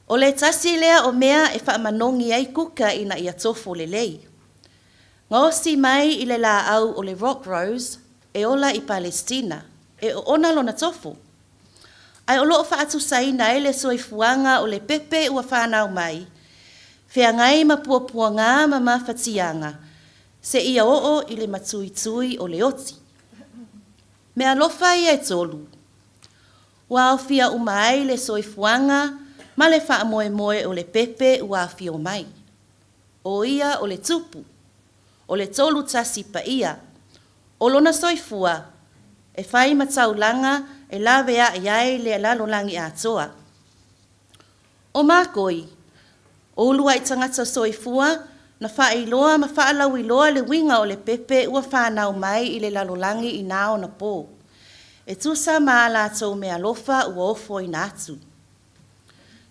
O le tasi lea o mea e faamanogi ai kuka ina ia tofo lelei. Gaosi mai i le laau o le rock rose e ola i Palestina, e oona lona tofo. Ae o lo o faatusaina ai le soifuaga o le pepe ua fanau mai, feagai ma puapuaga ma mafatiaga, seia oo i le matuitui o le oti. Meaalofa ia e tolu, ua aofia uma ai le soifuaga ma le faamoemoe o le pepe ua afio mai. O ia o le Tupu, o le Tolutasi Paia, o lona soifua e fai ma taulaga e laveai ai le lalolagi atoa. O makoi, o uluai tagata soifua na faailoa ma faalauiloa le uiga o le pepe ua fanau mai i le lalolagi i na ona po, e tusa ma a latou meaalofa ua ofoina atu.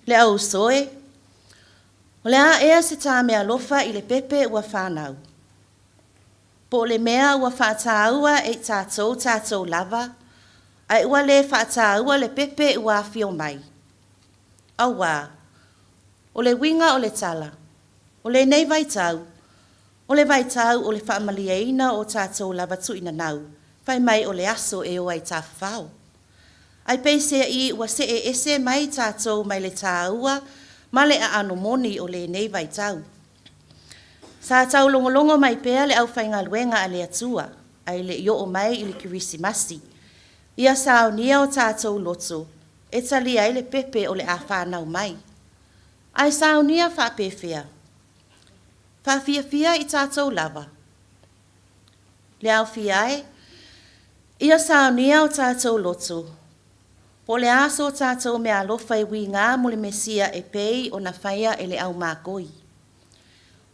Le au uso e, o le a ea se ta meaalofa i le pepe ua fanau? Po o le mea ua faataua e i tatou tatou lava, ae ua le faataua le pepe ua afio mai? Auā, o le uiga o le tala, o lenei vaitau, o le vaitau o le faamalieina o tatou lava tuuinanau, fai mai o le aso e o ai tafafao. Ae peiseai ua see ese mai tatou mai le tāua ma le aano moni o lenei vaitau. Sa taulogologo mai pea le aufaigaluega a le Atua, ae le i oo mai i le Kerisimasi, ia saunia o tatou loto e talia ai le pepe o le a fanau mai. Ae saunia faapefea? Faafiafia i tatou lava. Le aofia e, ia saunia o tatou loto, po o le a so tatou meaalofa e uiga mo le Mesia e pei ona faia e le au makoi.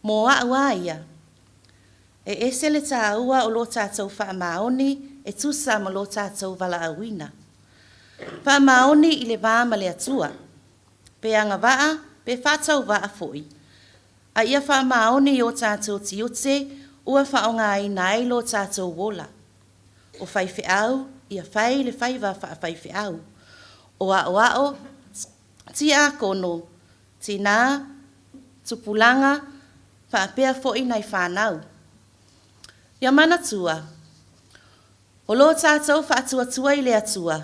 Mo a'u a ia, e ese le tāua o lo tatou faamaoni e tusa ma lo tatou valaauina. Faamaoni i le va ma le Atua, pe agavaa pe faatauvaa foi, a ia faamaoni i o tatou tiute ua faaaogaina ai lo tatou ola. O faifeau, ia fai le faiva faafaifeau. O aoao, tiakono, tinā, tupulaga, faapea foi nai fanau. Ia manatua, o lo tatou faatuatua i le Atua,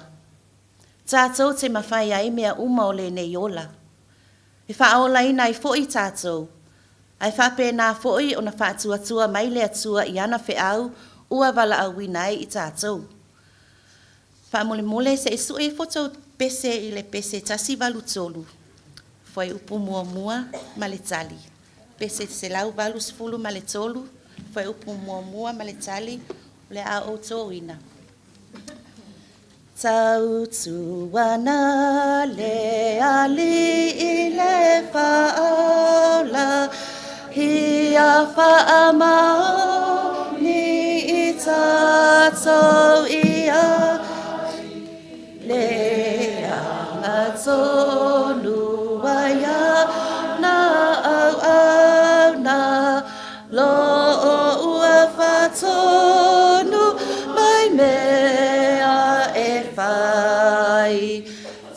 tatou te mafai ai mea uma o lenei ola. E faaolaina ai foi tatou, ae faapena foi ona faatuatua mai le Atua i ana feau ua valaauina ai i tatou. Faamolemole se i sue ifo tou pese i le pese 183, fuaiupu muamua ma le tali. Pese 183, fuaiupu muamua ma le tali, o le a ou tōina. Tautuana le Alii le Faaola, ia faamaoni i tatou ia le agatonu ai ana auauna lo ua faatonu mai mea e fai.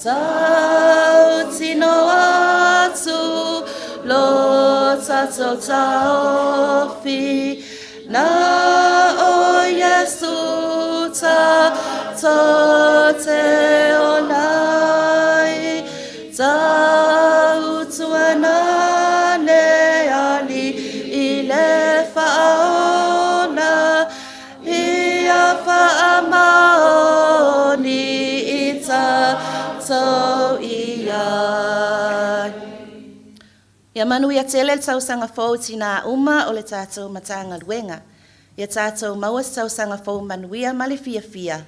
Tautino atu lo tatou taofi, na o Iesu tatou te ola ai. Tautuana le Alii i le Faaola, ia faamaoni i tatou i ai. Ia manuia tele le tausaga fou i tinā uma o le tatou Matagaluega. Ia tatou maua se tausaga fou manuia ma le fiafia,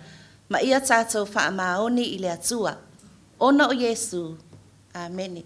ma ia tatou faamaoni i le Atua. Ona o Iesu. Amene.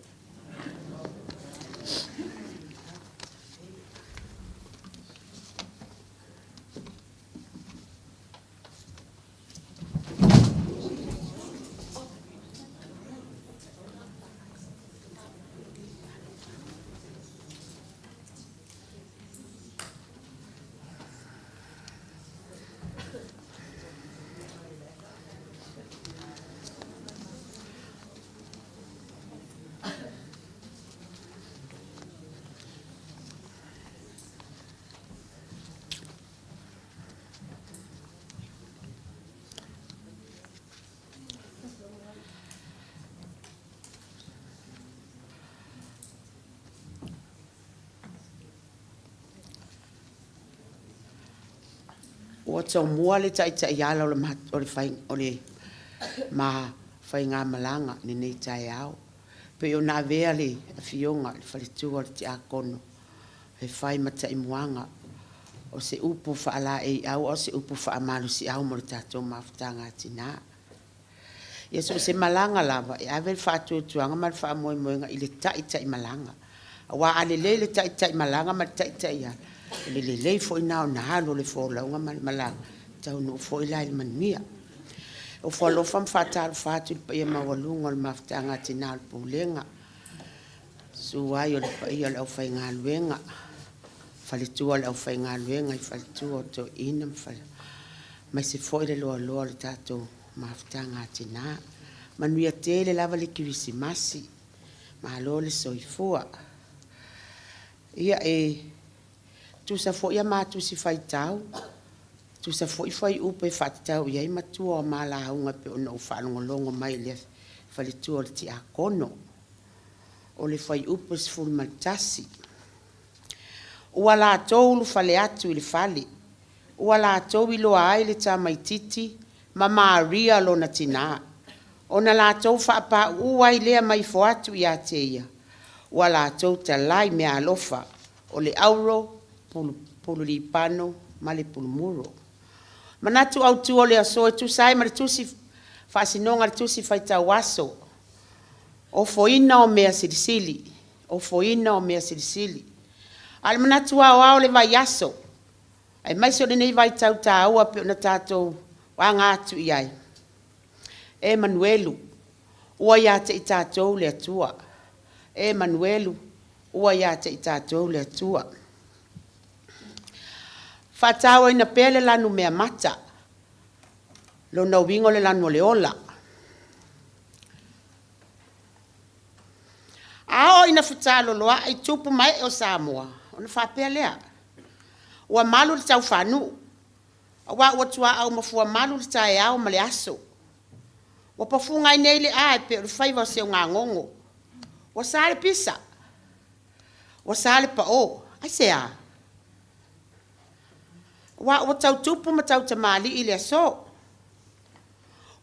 Ua taumua le taitaiala o le o le fai o le ma faigamalaga i lenei taeao, pei ona avea le Afioga i le faletua o le Tiakono e fai ma taimuaga o se upu faalaeiau a o se upu faamalosiau mo le tatou mafutaga a tina. Ia so o se malaga lava e ave le faatuatuaga ma le faamoemoega i le taitaimalaga. Aua a lelei le taitaimalaga ma le taitaiala, o le lelei foi lena ona alu o le folauga ma le malaga, e taunuu foi la i le manuia. E ofo alofa ma faatalofa atu i le paia maualuga o le mafutaga a Tina o le Pulega, susu ai o le paia o le aufaigaluega, faletua o le aufaigaluega i faletua o toeaiina ma aemaise foi le loaloa o le tatou mafutaga a tina. Manuia tele lava le Kerisimasi, malo le soifua. Ia e tusa foi a ma tusi faitau, tusa foi fuaiupu e faatatau i ai matua o ma lauga e pei ona ou faalogologo mai i le faletua o le tiakono. O le fuaiupu 11. Ua latou ulufale atu i le fale, ua latou iloa ai le tamaitiiti ma Maria lona tinā, ona latou faapāuu ai lea ma ifo atu ia te ia ua latou talai meaalofa, o le auro, pulu, pulu libano ma le pulu muro. Manatu autu o le aso e tusa ai ma le tusi faasinoga a le tusi faitau aso, ofoina o mea silisili, ofoina o mea silisili. A o le manatu aoao o le vaiaso, aemaise o lenei vaitau taua e pei ona tatou aga atu i ai, e Emanuelu, ua ia te i tatou le Atua. E Emanuelu, ua ia te i tatou le Atua. Faatauaina pea le lanumeamata, lona uiga o le lanu o le ola. A oo ina fetaloloai tupu ma ee o Samoa, ona faapea lea, ua malu le taufaanuu, aua ua tuaau ma fuamalu le taeao ma le aso. Ua pafuga ai nei le a e pei o le faiva o seugagogo. Ua sa le pisa, ua sa le pao. Aisea? Aua ua tau tupu ma tau tamalii le aso.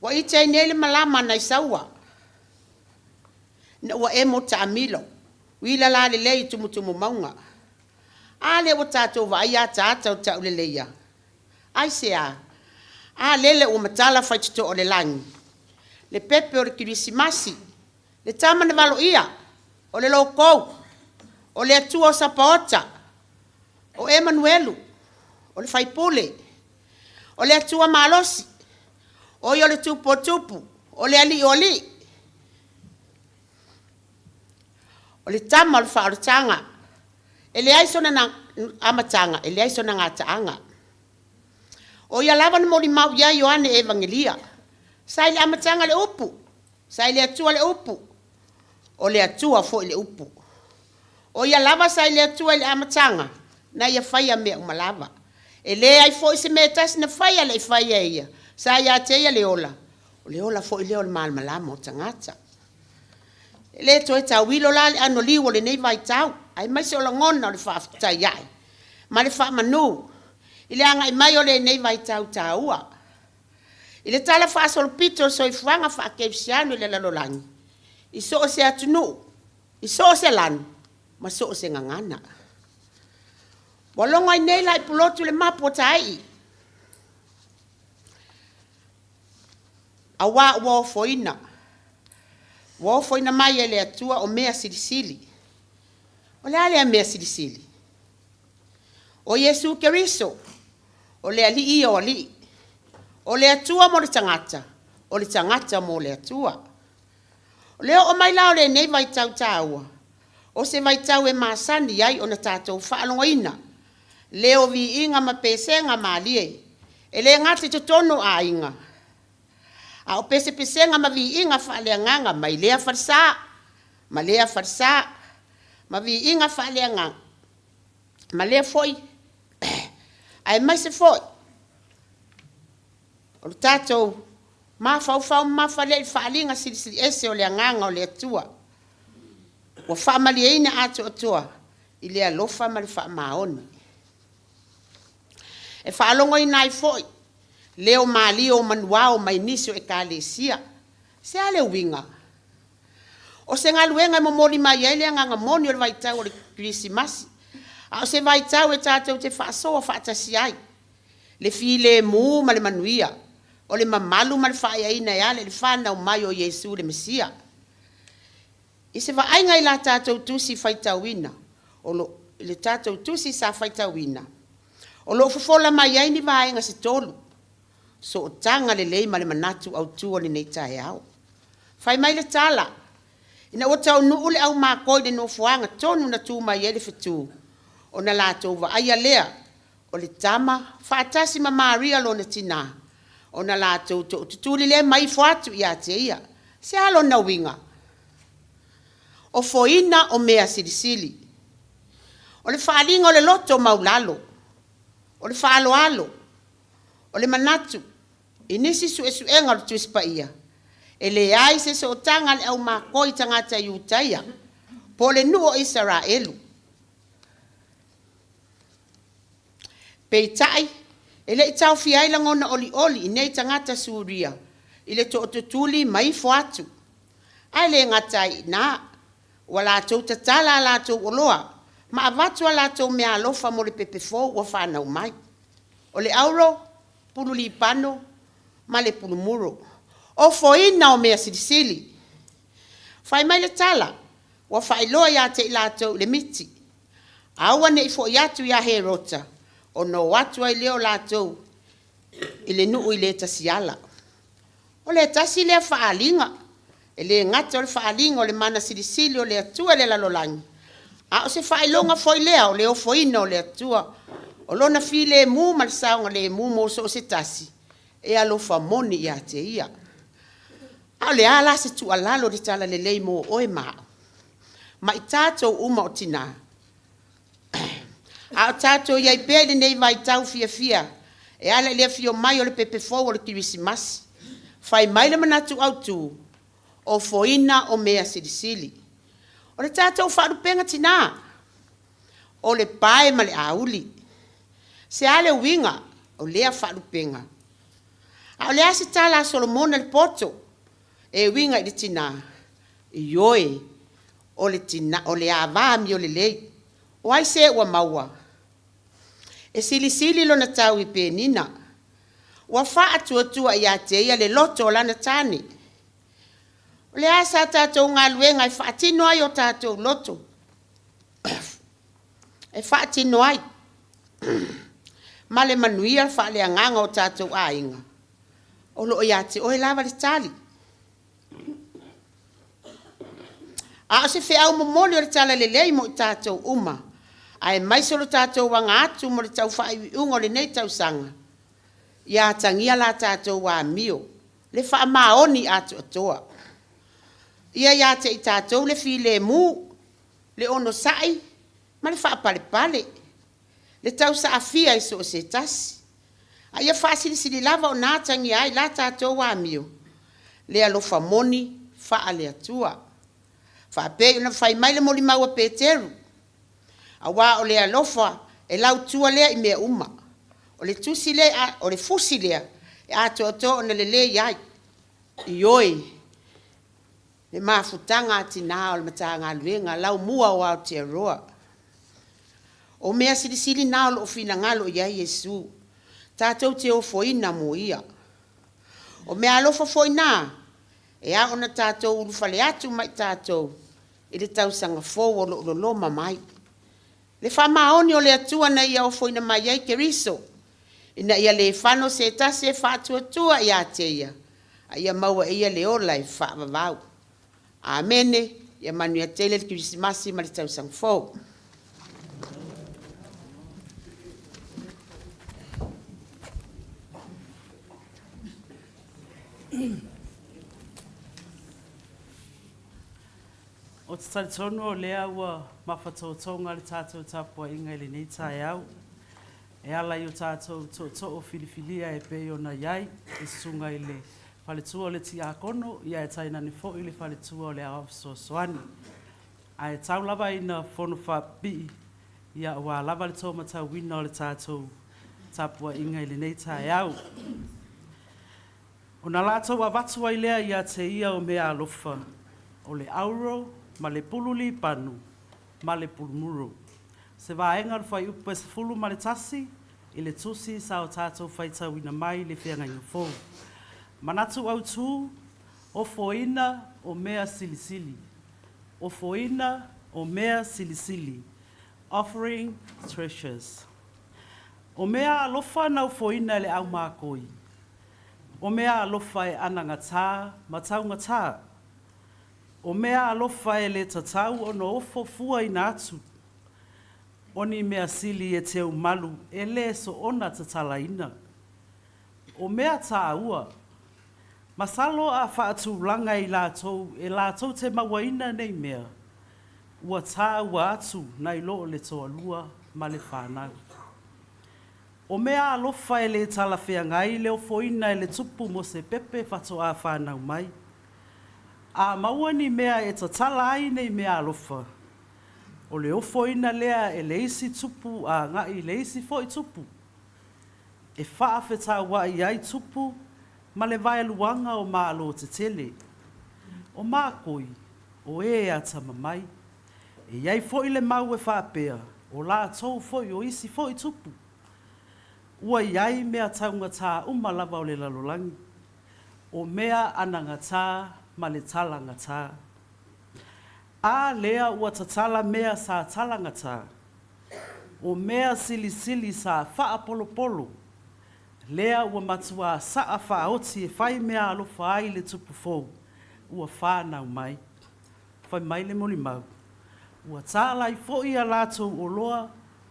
Ua ite ai nei le malama a nai saua ina ua emo taamilo, uila lalelei i tumutumu mauga. A lea ua tatou vaaia ataata o tauleleia? Aisea? A lele ua matala faitotoa o le lagi, le pepe o le Kerisimasi, le tama na valoia, o le lokou, o le Atua o Sapaota, o Emanuelu, o le Faipule, o le Atua malosi, o ia o le Tupu o Tupu, o le Alii o Alii, o le Tama o le faaolataga, e leai sona amataga, e leai sona gataaga. O ia lava na molimau i ai Ioane Evagelia, sa i le amataga le Upu, sa i le Atua le Upu, o le Atua foi le Upu. O ia lava sa i le Atua i le amataga, na ia faia mea uma lava. E leai foi se mea e tasi na faia e le i faia e ia, sa ia te ia le ola, o le ola foi lea o le malamalama o tagata. E le toe tauilo la le anoliu o lenei vaitau, aemaise o lagona o le faafetai ae ma le faamanu i le agai mai o lenei vaitau taua. I le tala faasolopito o le soifuaga faakerisiano i le lalolagi, i so o se atunuu, i so o se lanu ma so o se gagana. Ua logo ai nei la i Pulotu le mapu o Tāi'i, auā ua ofoina, ua ofoina mai e le Atua o mea silisili. O le a lea mea silisili? O Iesu Keriso, o le Alii ia o alii, o le Atua mo le tagata, o le tagata mo le Atua. O le oo mai la o lenei vaitau taua, o se vaitau e masani ai ona tatou faalogoina leo viiga ma pesega malie, e le gata i totonu o aiga, a o pesepesega ma viiga faaleagaga mai lea falesa ma lea falesa, ma viiga faaleagaga ma lea foi aemaise foi o le tatou mafaufau mamafa lea i le faaaliga silisili ese o le Agaga o le Atua, ua faamalieina atoatoa i le alofa ma le faamaoni. E faalogoina ai foi leo malie o manuao mai nisi o Ekalesia. Se a le uiga? O se galuega e momoli mai ai le agaga moni o le vaitau o le Kerisimasi, a o se vaitau e tatou te faasoa faatasi ai le filemu ma le manuia, o le mamalu ma le faaeaina e ala i le fanau mai o Iesu le Mesia. I se vaaiga i la tatou tusi faitauina, o lo, i le tatou tusi sa faitauina, o lo o fofola mai ai ni vaega se tolu, sootaga lelei ma le manatu autu o lenei taeao. Fai mai le tala, ina ua taunuu le au makoi i le nofoaga tonu na tu mai ai le fetu, ona latou vaaia lea o le tama faatasi ma Maria lona tinā, ona latou tootutuli lea ma ifo atu ia te ia. Se a lona uiga? Ofoina o mea silisili. O le faaaliga o le loto maulalo, o le faaaloalo, o le manatu i nisi suesuega o le Tusi Paia, e leai se sootaga a le au makoi i tagata Iutaia po o le nuu o Isaraelu. Peitai, e le i taofia ai lagona olioli i nei tagata Suria i le tootutuli ma ifo atu. Ae le gata ai i ina, ua latou tatala a latou oloa ma avatu a latou meaalofa mo le pepe fou ua fanau mai, o le auro, pulu lipano ma le pulu muro. Ofoina o mea silisili. Fai mai le tala, ua faailoa ia te i latou i le miti, aua ne i foi atu ia Herota, ona o atu ai lea o latou i le nuu i le tasiala. O le tasi lea faaaliga, e le gata o le faaaliga o le mana silisili o le Atua i le lalolagi, a o se faailoga foi lea o le ofoina o le Atua, o Lona filemu ma le saogalemu mo so o se tasi e alofa moni ia te Ia. A o le a la se tuualalo i le talalelei mo oe ma au, ma i tatou uma o tinā? A o tatou i ai pea i lenei vaitau fiafia e ala i le afio mai o le pepe fou o le Kerisimasi, fai mai le manatu autu, ofoina o mea silisili. O le tatou faalupega tinā, o le pae ma le auli. Se a le uiga o lea faalupega? A o le a se tala a Solomona le poto e uiga i le tinā? Ioe, o le tina, o le ava amio lelei. O ai se ua maua? E silisili lona tau i Penina. Ua faatuatua ia te ia le loto o lana tane. O le a sa tatou galuega e faatino ai o tatou loto? E faatino ai ma le manuia faaleagaga o tatou aiga. O lo o ia te oe lava le tali. A o se feau momoli o le talalelei mo i tatou uma, aemaise o lo tatou aga atu mo le tau faaiuiuga o lenei tausaga, ia atagia la tatou amio, le faamaoni atoatoa. Ia ia te i tatou le filemu, le onosai ma le faapalepale, le tausaafia i so o se tasi, a ia faasilisili lava ona atagia ai la tatou amio, le alofa moni faale-Atua. Faapei ona fai mai le molimau a Peteru, Aua o le alofa e lautua lea i mea uma, o le tusi lea, o le fusi lea e atoatoa ona lelei ai. Ioe, le mafutaga a tinã o le Matagaluega Laumua o Aotearoa. O mea silisili na o lo o finagalo i ai Iesu, tatou te ofoina mo Ia. O meaalofa foi na e ao ona tatou ulufale atu ma i tatou i le tausaga fou o lo o loloma mai. Le faamaoni o le Atua na Ia ofoina mai ai Keriso, ina ia le fano se tasi e faatuatua ia te Ia, a ia maua e ia le ola e faavavau. Amene. Ia manuia tele le Kerisimasi ma le tausaga fou. Ou te talitonu o lea ua mafatotoga le tatou tapuaiga i lenei taeao e ala i o tatou tootoo filifilia e pei ona i ai le susuga i le Faletua o le Tiakono ia ae tainane foi le Faletua o le Aoao Fesoasoani. Ae tau lava ina fono faapipii ia aua lava le taumatauina o le tatou. Tapuaiga i lenei taeao. Ona latou avatu ai lea ia te ia o meaalofa, o le auro, ma le pulu libano, ma le pulu muro. Se vaega o le fuaiupu e 11 i le Tusi sa o tatou faitauina mai le Feagaiga Fou. Manatu Autu, Ofoina o mea silisili. Ofoina o mea silisili. Offering Treasures. O meaalofa na ofoina e le aumakoi, o meaalofa e anagatā ma taugatā, o meaalofa e le tatau ona ofo fuaina atu, o ni mea sili e teumalu e le soona tatalaina. O mea tāua, masalo a faatulaga e i latou e latou te mauaina nei mea, ua tāua atu nai lo le toalua ma le fanau. O meaalofa e le talafeagai le ofoina e le tupu mo se pepe faatoa fanau mai. A maua ni mea e tatala ai nei meaalofa, o le ofoina lea e le isi tupu agai i le isi foi tupu, e faafetaua'i ai tupu ma le vaeluaga o malo tetele. O makoi, o ē atamamai. E i ai foi le mau e faapea, o latou foi o isi foi tupu. Ua i ai mea taugatā uma lava o le lalolagi, o mea anagatā ma le talagatā. A lea ua tatala mea sa talagatā, o mea silisili sa faapolopolo, lea ua matuā sa'a faaoti e fai meaalofa ai le tupu fou ua fanau mai. Fai mai le molimau, ua tālai foi a latou oloa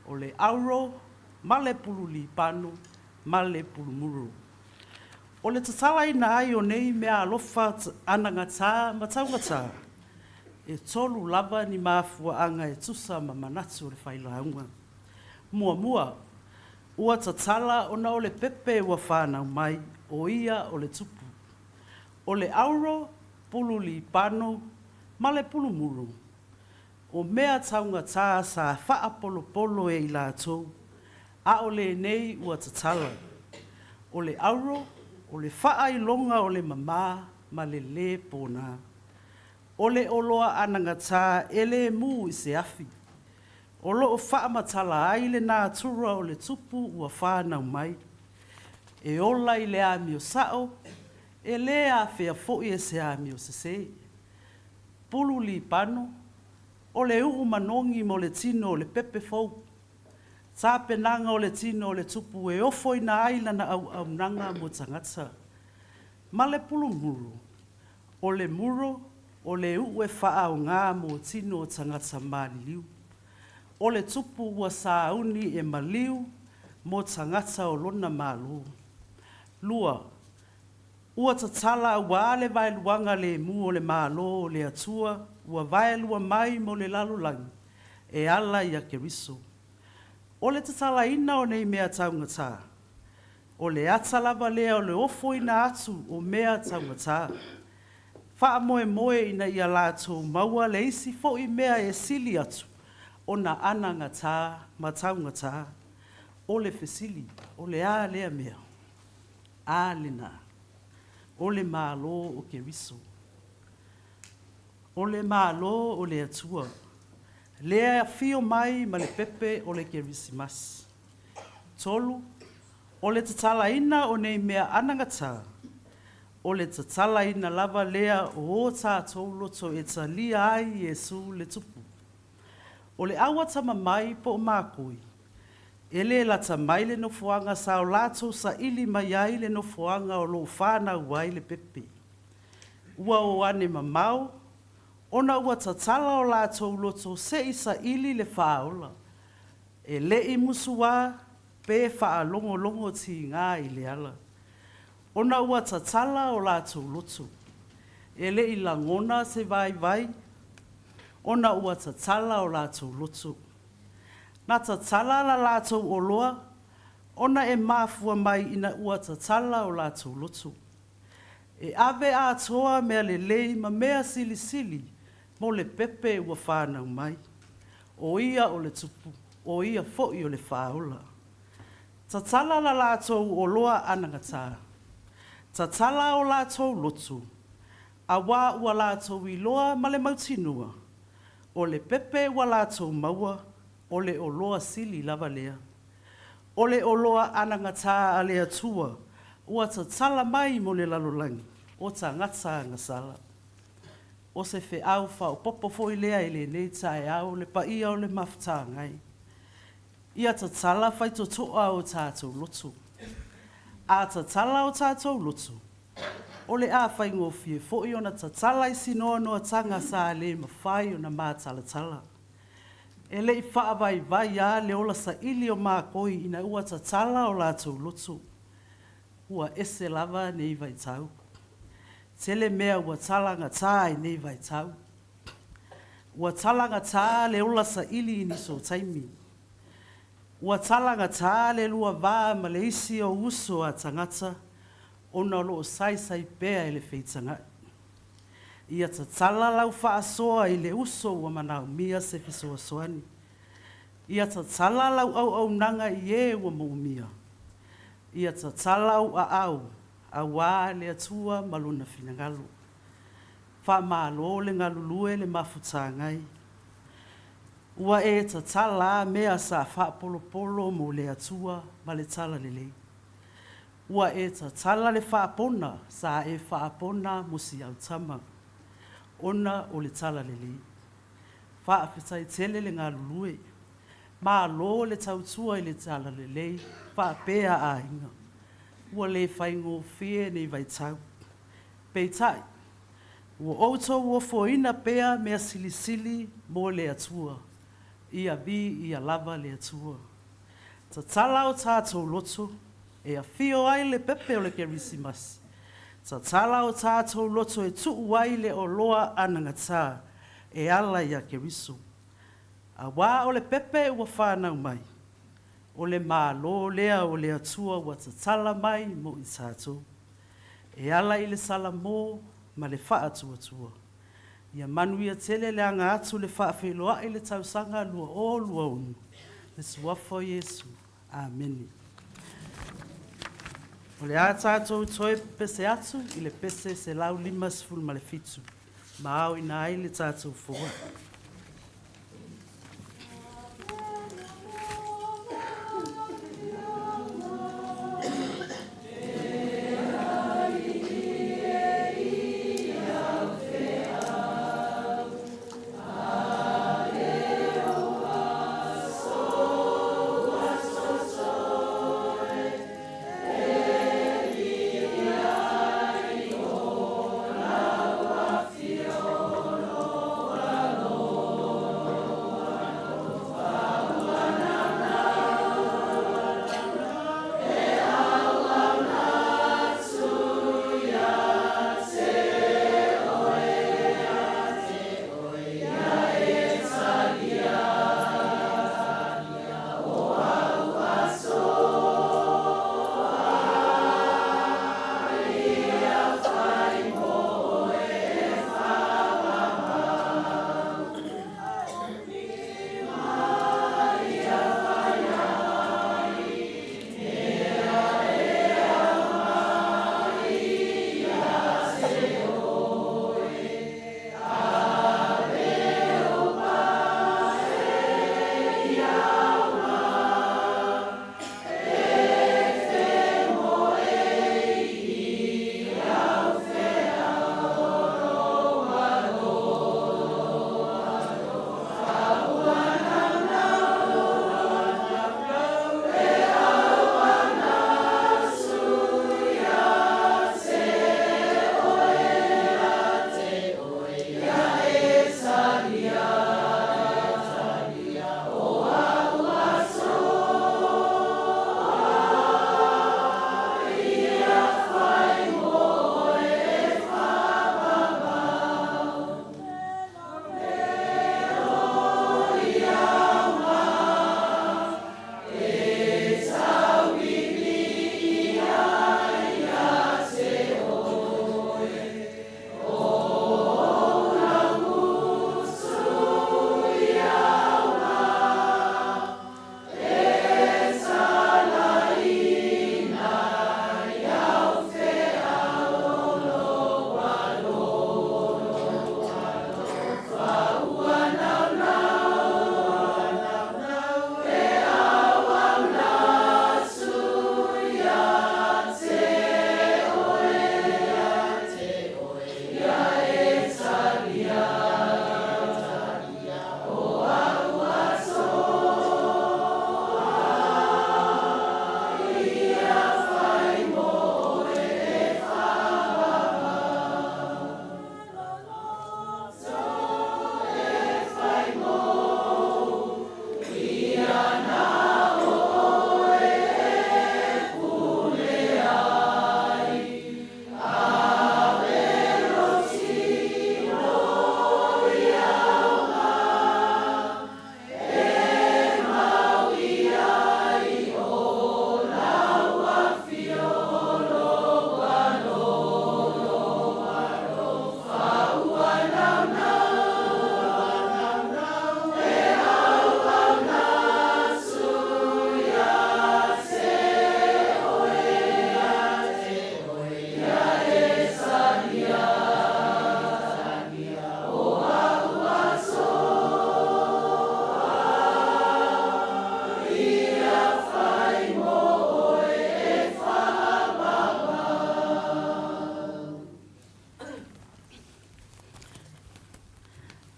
o le auro ma le pulu libano ma le pulu muro. O le tatalaina ai o nei meaalofa anagatā ma taugatā, e tolu lava ni mafuaaga e tusa ma manatu o le failauga. Muamua, ua tatala ona o le pepe ua fanau mai, o ia o le tupu. O le auro, pulu libano ma le pulu muro, o mea taugatā sa faapolopolo e i latou, a o lenei ua tatala. O le auro, o le faailoga o le mamā ma le lē pōnā. O le oloa anagatā e le mū i se afi. O lo o faamatala ai le natura o le tupu ua fanau mai. E ola i le amio sa'o, e lē afea foi e se amio sesē. Pulu libano, o le u'u manogi mo le tino o le pepe fou. Tapenaga o le tino o le tupu e ofoina ai lana auaunaga mo tagata. Ma le pulu muro, o le muro, o le u'u e faaaogā mo tino o tagata maliliu. O le tupu ua sauni e maliu mo tagata o lona Malo. Lua, ua tatala auā le vaeluaga lemu o le Malo o le Atua ua vaelua mai mo le lalolagi e ala iā Keriso. O le tatalaina o nei mea taugatā, o le ata lava lea o le ofoina atu o mea taugatā. Faamoemoe ina ia latou maua le isi foi mea e sili atu ona anagatā ma taugatā. O le fesili, o le a lea mea? A lena, o le Malo o Keriso. O le Malo o le Atua, lea e afio mai ma le pepe o le Kerisimasi. Tolu, o le tatalaina o nei mea anagatā, o le tatalaina lava lea o ō tātou loto e talia ai Iesū le Tupu. O le au atamamai po o makoi, e lē lata mai le nofoaga sa o latou saili mai ai le nofoaga o lo o fanau ai le pepe. Ua o ane mamao, ona ua tatala o latou loto se i saili le Faaola. E le i musuā pe faalogologo tigā i le ala, ona ua tatala o latou loto. E le i lagona se vaivai, ona ua tatala o latou loto. Na tatala la latou oloa, ona e mafua mai ina ua tatala o latou loto. E ave atoa mea lelei ma mea silisili mo le pepe ua fanau mai. O ia o le Tupu, o ia foi o le Faaola. Tatala la latou oloa anagata. Tatala o latou loto, auā ua latou iloa ma le mautinoa, o le pepe ua latou maua, o le oloa sili lava lea. O le oloa anagata a le Atua ua tatala mai mo le lalolagi, o tagata agasala. O se feau faaopoopo foi lea i lenei taeao le paia o le Mafutaga e. Ia tatala faitotoa o tatou loto. A tatala o tatou loto, o le a faigofie foi ona tatala isi noanoataga sa le mafai ona matalatala. E le i faavaivai a le ola saili o makoi ina ua tatala o latou loto. Ua ese lava nei vaitau. Tele mea ua talagata i nei vaitau. Ua talagata le ola saili i nisi o taimi. Ua talagata le lua va ma le isi ou uso a tagata ona o lo o saisai pea i le feitagai. Ia tatala lau faasoa i le uso ua manaomia se fesoasoani. Ia tatala lau auaunaga i e ua moomia. Ia tatala ou aao auā le Atua ma Lona finagalo. Faamalo le galulue le mafutaga e. Ua e tatala a mea sa faapolopolo mo le Atua ma le Talalelei. Ua e tatala le faapona sa e faapona mo si au tama, ona o le Talalelei. Faafetai tele le galulue. Malo le tautua i le Talalelei faapea aiga. Ua le faigofie nei vaitau. Peitai, ua outou ofoina pea mea silisili mo le Atua. Ia viia lava le Atua. Tatala o tatou loto e afio ai le pepe o le Kerisimasi. Tatala o tatou loto e tuu ai le oloa anagata e ala iā Keriso. Auā o le pepe ua fanau mai, o le Malo lea o le Atua ua tatala mai mo i tatou, e ala i le salamo ma le faatuatua. Ia manuia tele le aga atu le faafeiloai le tausaga 2026, le Suafa o Iesu. Amene. O le a tatou toe pepese atu i le pese 157 ma aoina ai le tatou foai.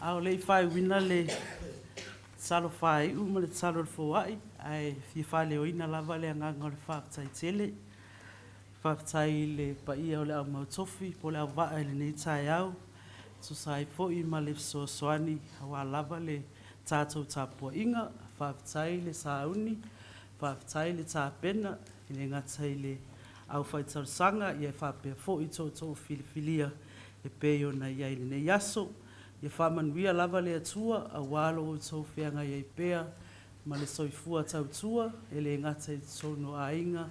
A o le i faaiuina le tatalo faaiu ma le tatalo a le foai, ae fia faaleoina lava le agaga o le faafetai tele. Faafetai i le paia o le au mautofi po o le auvaa i lenei taeao, e tusa ai foi ma le fesoasoani aua lava le tatou tapuaiga. Faafetai le sauni, faafetai le tapena, e le gata i le aufai talosaga ia faapea foi tootoo filifilia e pei ona i ai i lenei aso. Ia faamanuia lava le Atua aua lo outou feagai ai pea ma le soifua tautua, e le gata i totonu o aiga,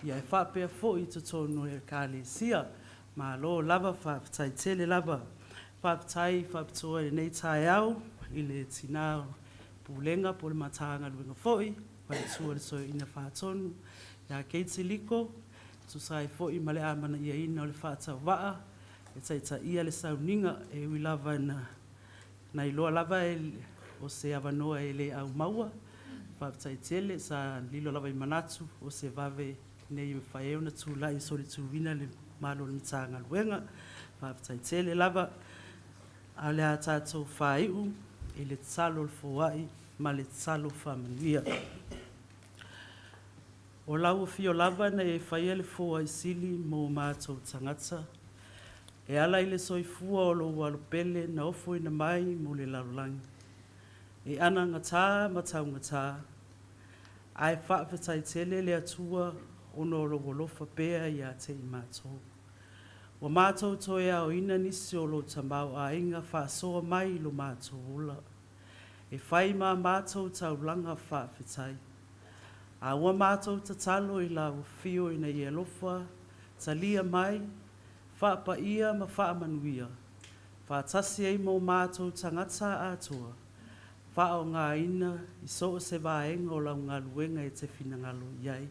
ae faapea foi i totonu o Ekalesia. Malo lava, faafetai tele lava. Faafetai faapitoa i lenei taeao i le tina o Pulega po o le Matagaluega foi, faletua o le Toeaina Faatonu ia Keiti Liko, e tusa ai foi ma le amanaiaina o le faatauvaa e taitaia le sauniga. E ui lava ina na iloa lava o se avanoa e le au maua, faafetai tele, sa lilo lava i manatu o se vave nei e mafai ai ona tulai e solituina le mamalu o le Matagaluega. Faafetai tele lava. Ae o le a tatou faaiu i le tatalo a le foai ma le tatalo faamanuia. O lau afio lava na e faia le foai sili mo matou tagata, e ala i le soifua o lou Alo pele na ofoina mai mo le lalolagi, e anagata ma taugata, ae faafetai tele le Atua ona o lou alofa pea ia te i matou. Ua matou toe aoina nisi o lou tamaoaiga faasoa mai i lo matou ola, e fai ma matou taulaga faafetai. A ua matou tatalo i lau afio ina ia alofa, talia mai, faapaia ma faamanuia, faatasi ai ma o matou tagata atoa, faaaogaina i so o se vaega o lau galuega e te finagalo i ai.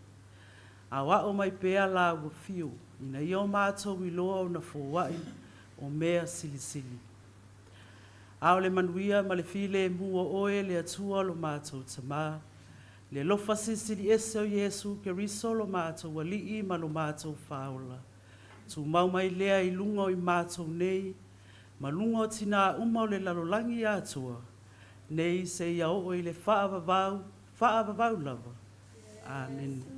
Aoao mai pea lau afio ina ia o matou iloa ona foai o mea silisili. A o le manuia ma le filemu o oe le Atua lo matou Tama, le alofa silisili ese o Iesu Keriso lo matou Alii ma lo matou Faaola, tumau mai lea i luga o i matou nei, ma luga o tinā uma o le lalolagi atoa, nei seia oo i le faavavau, faavavau lava. Amene.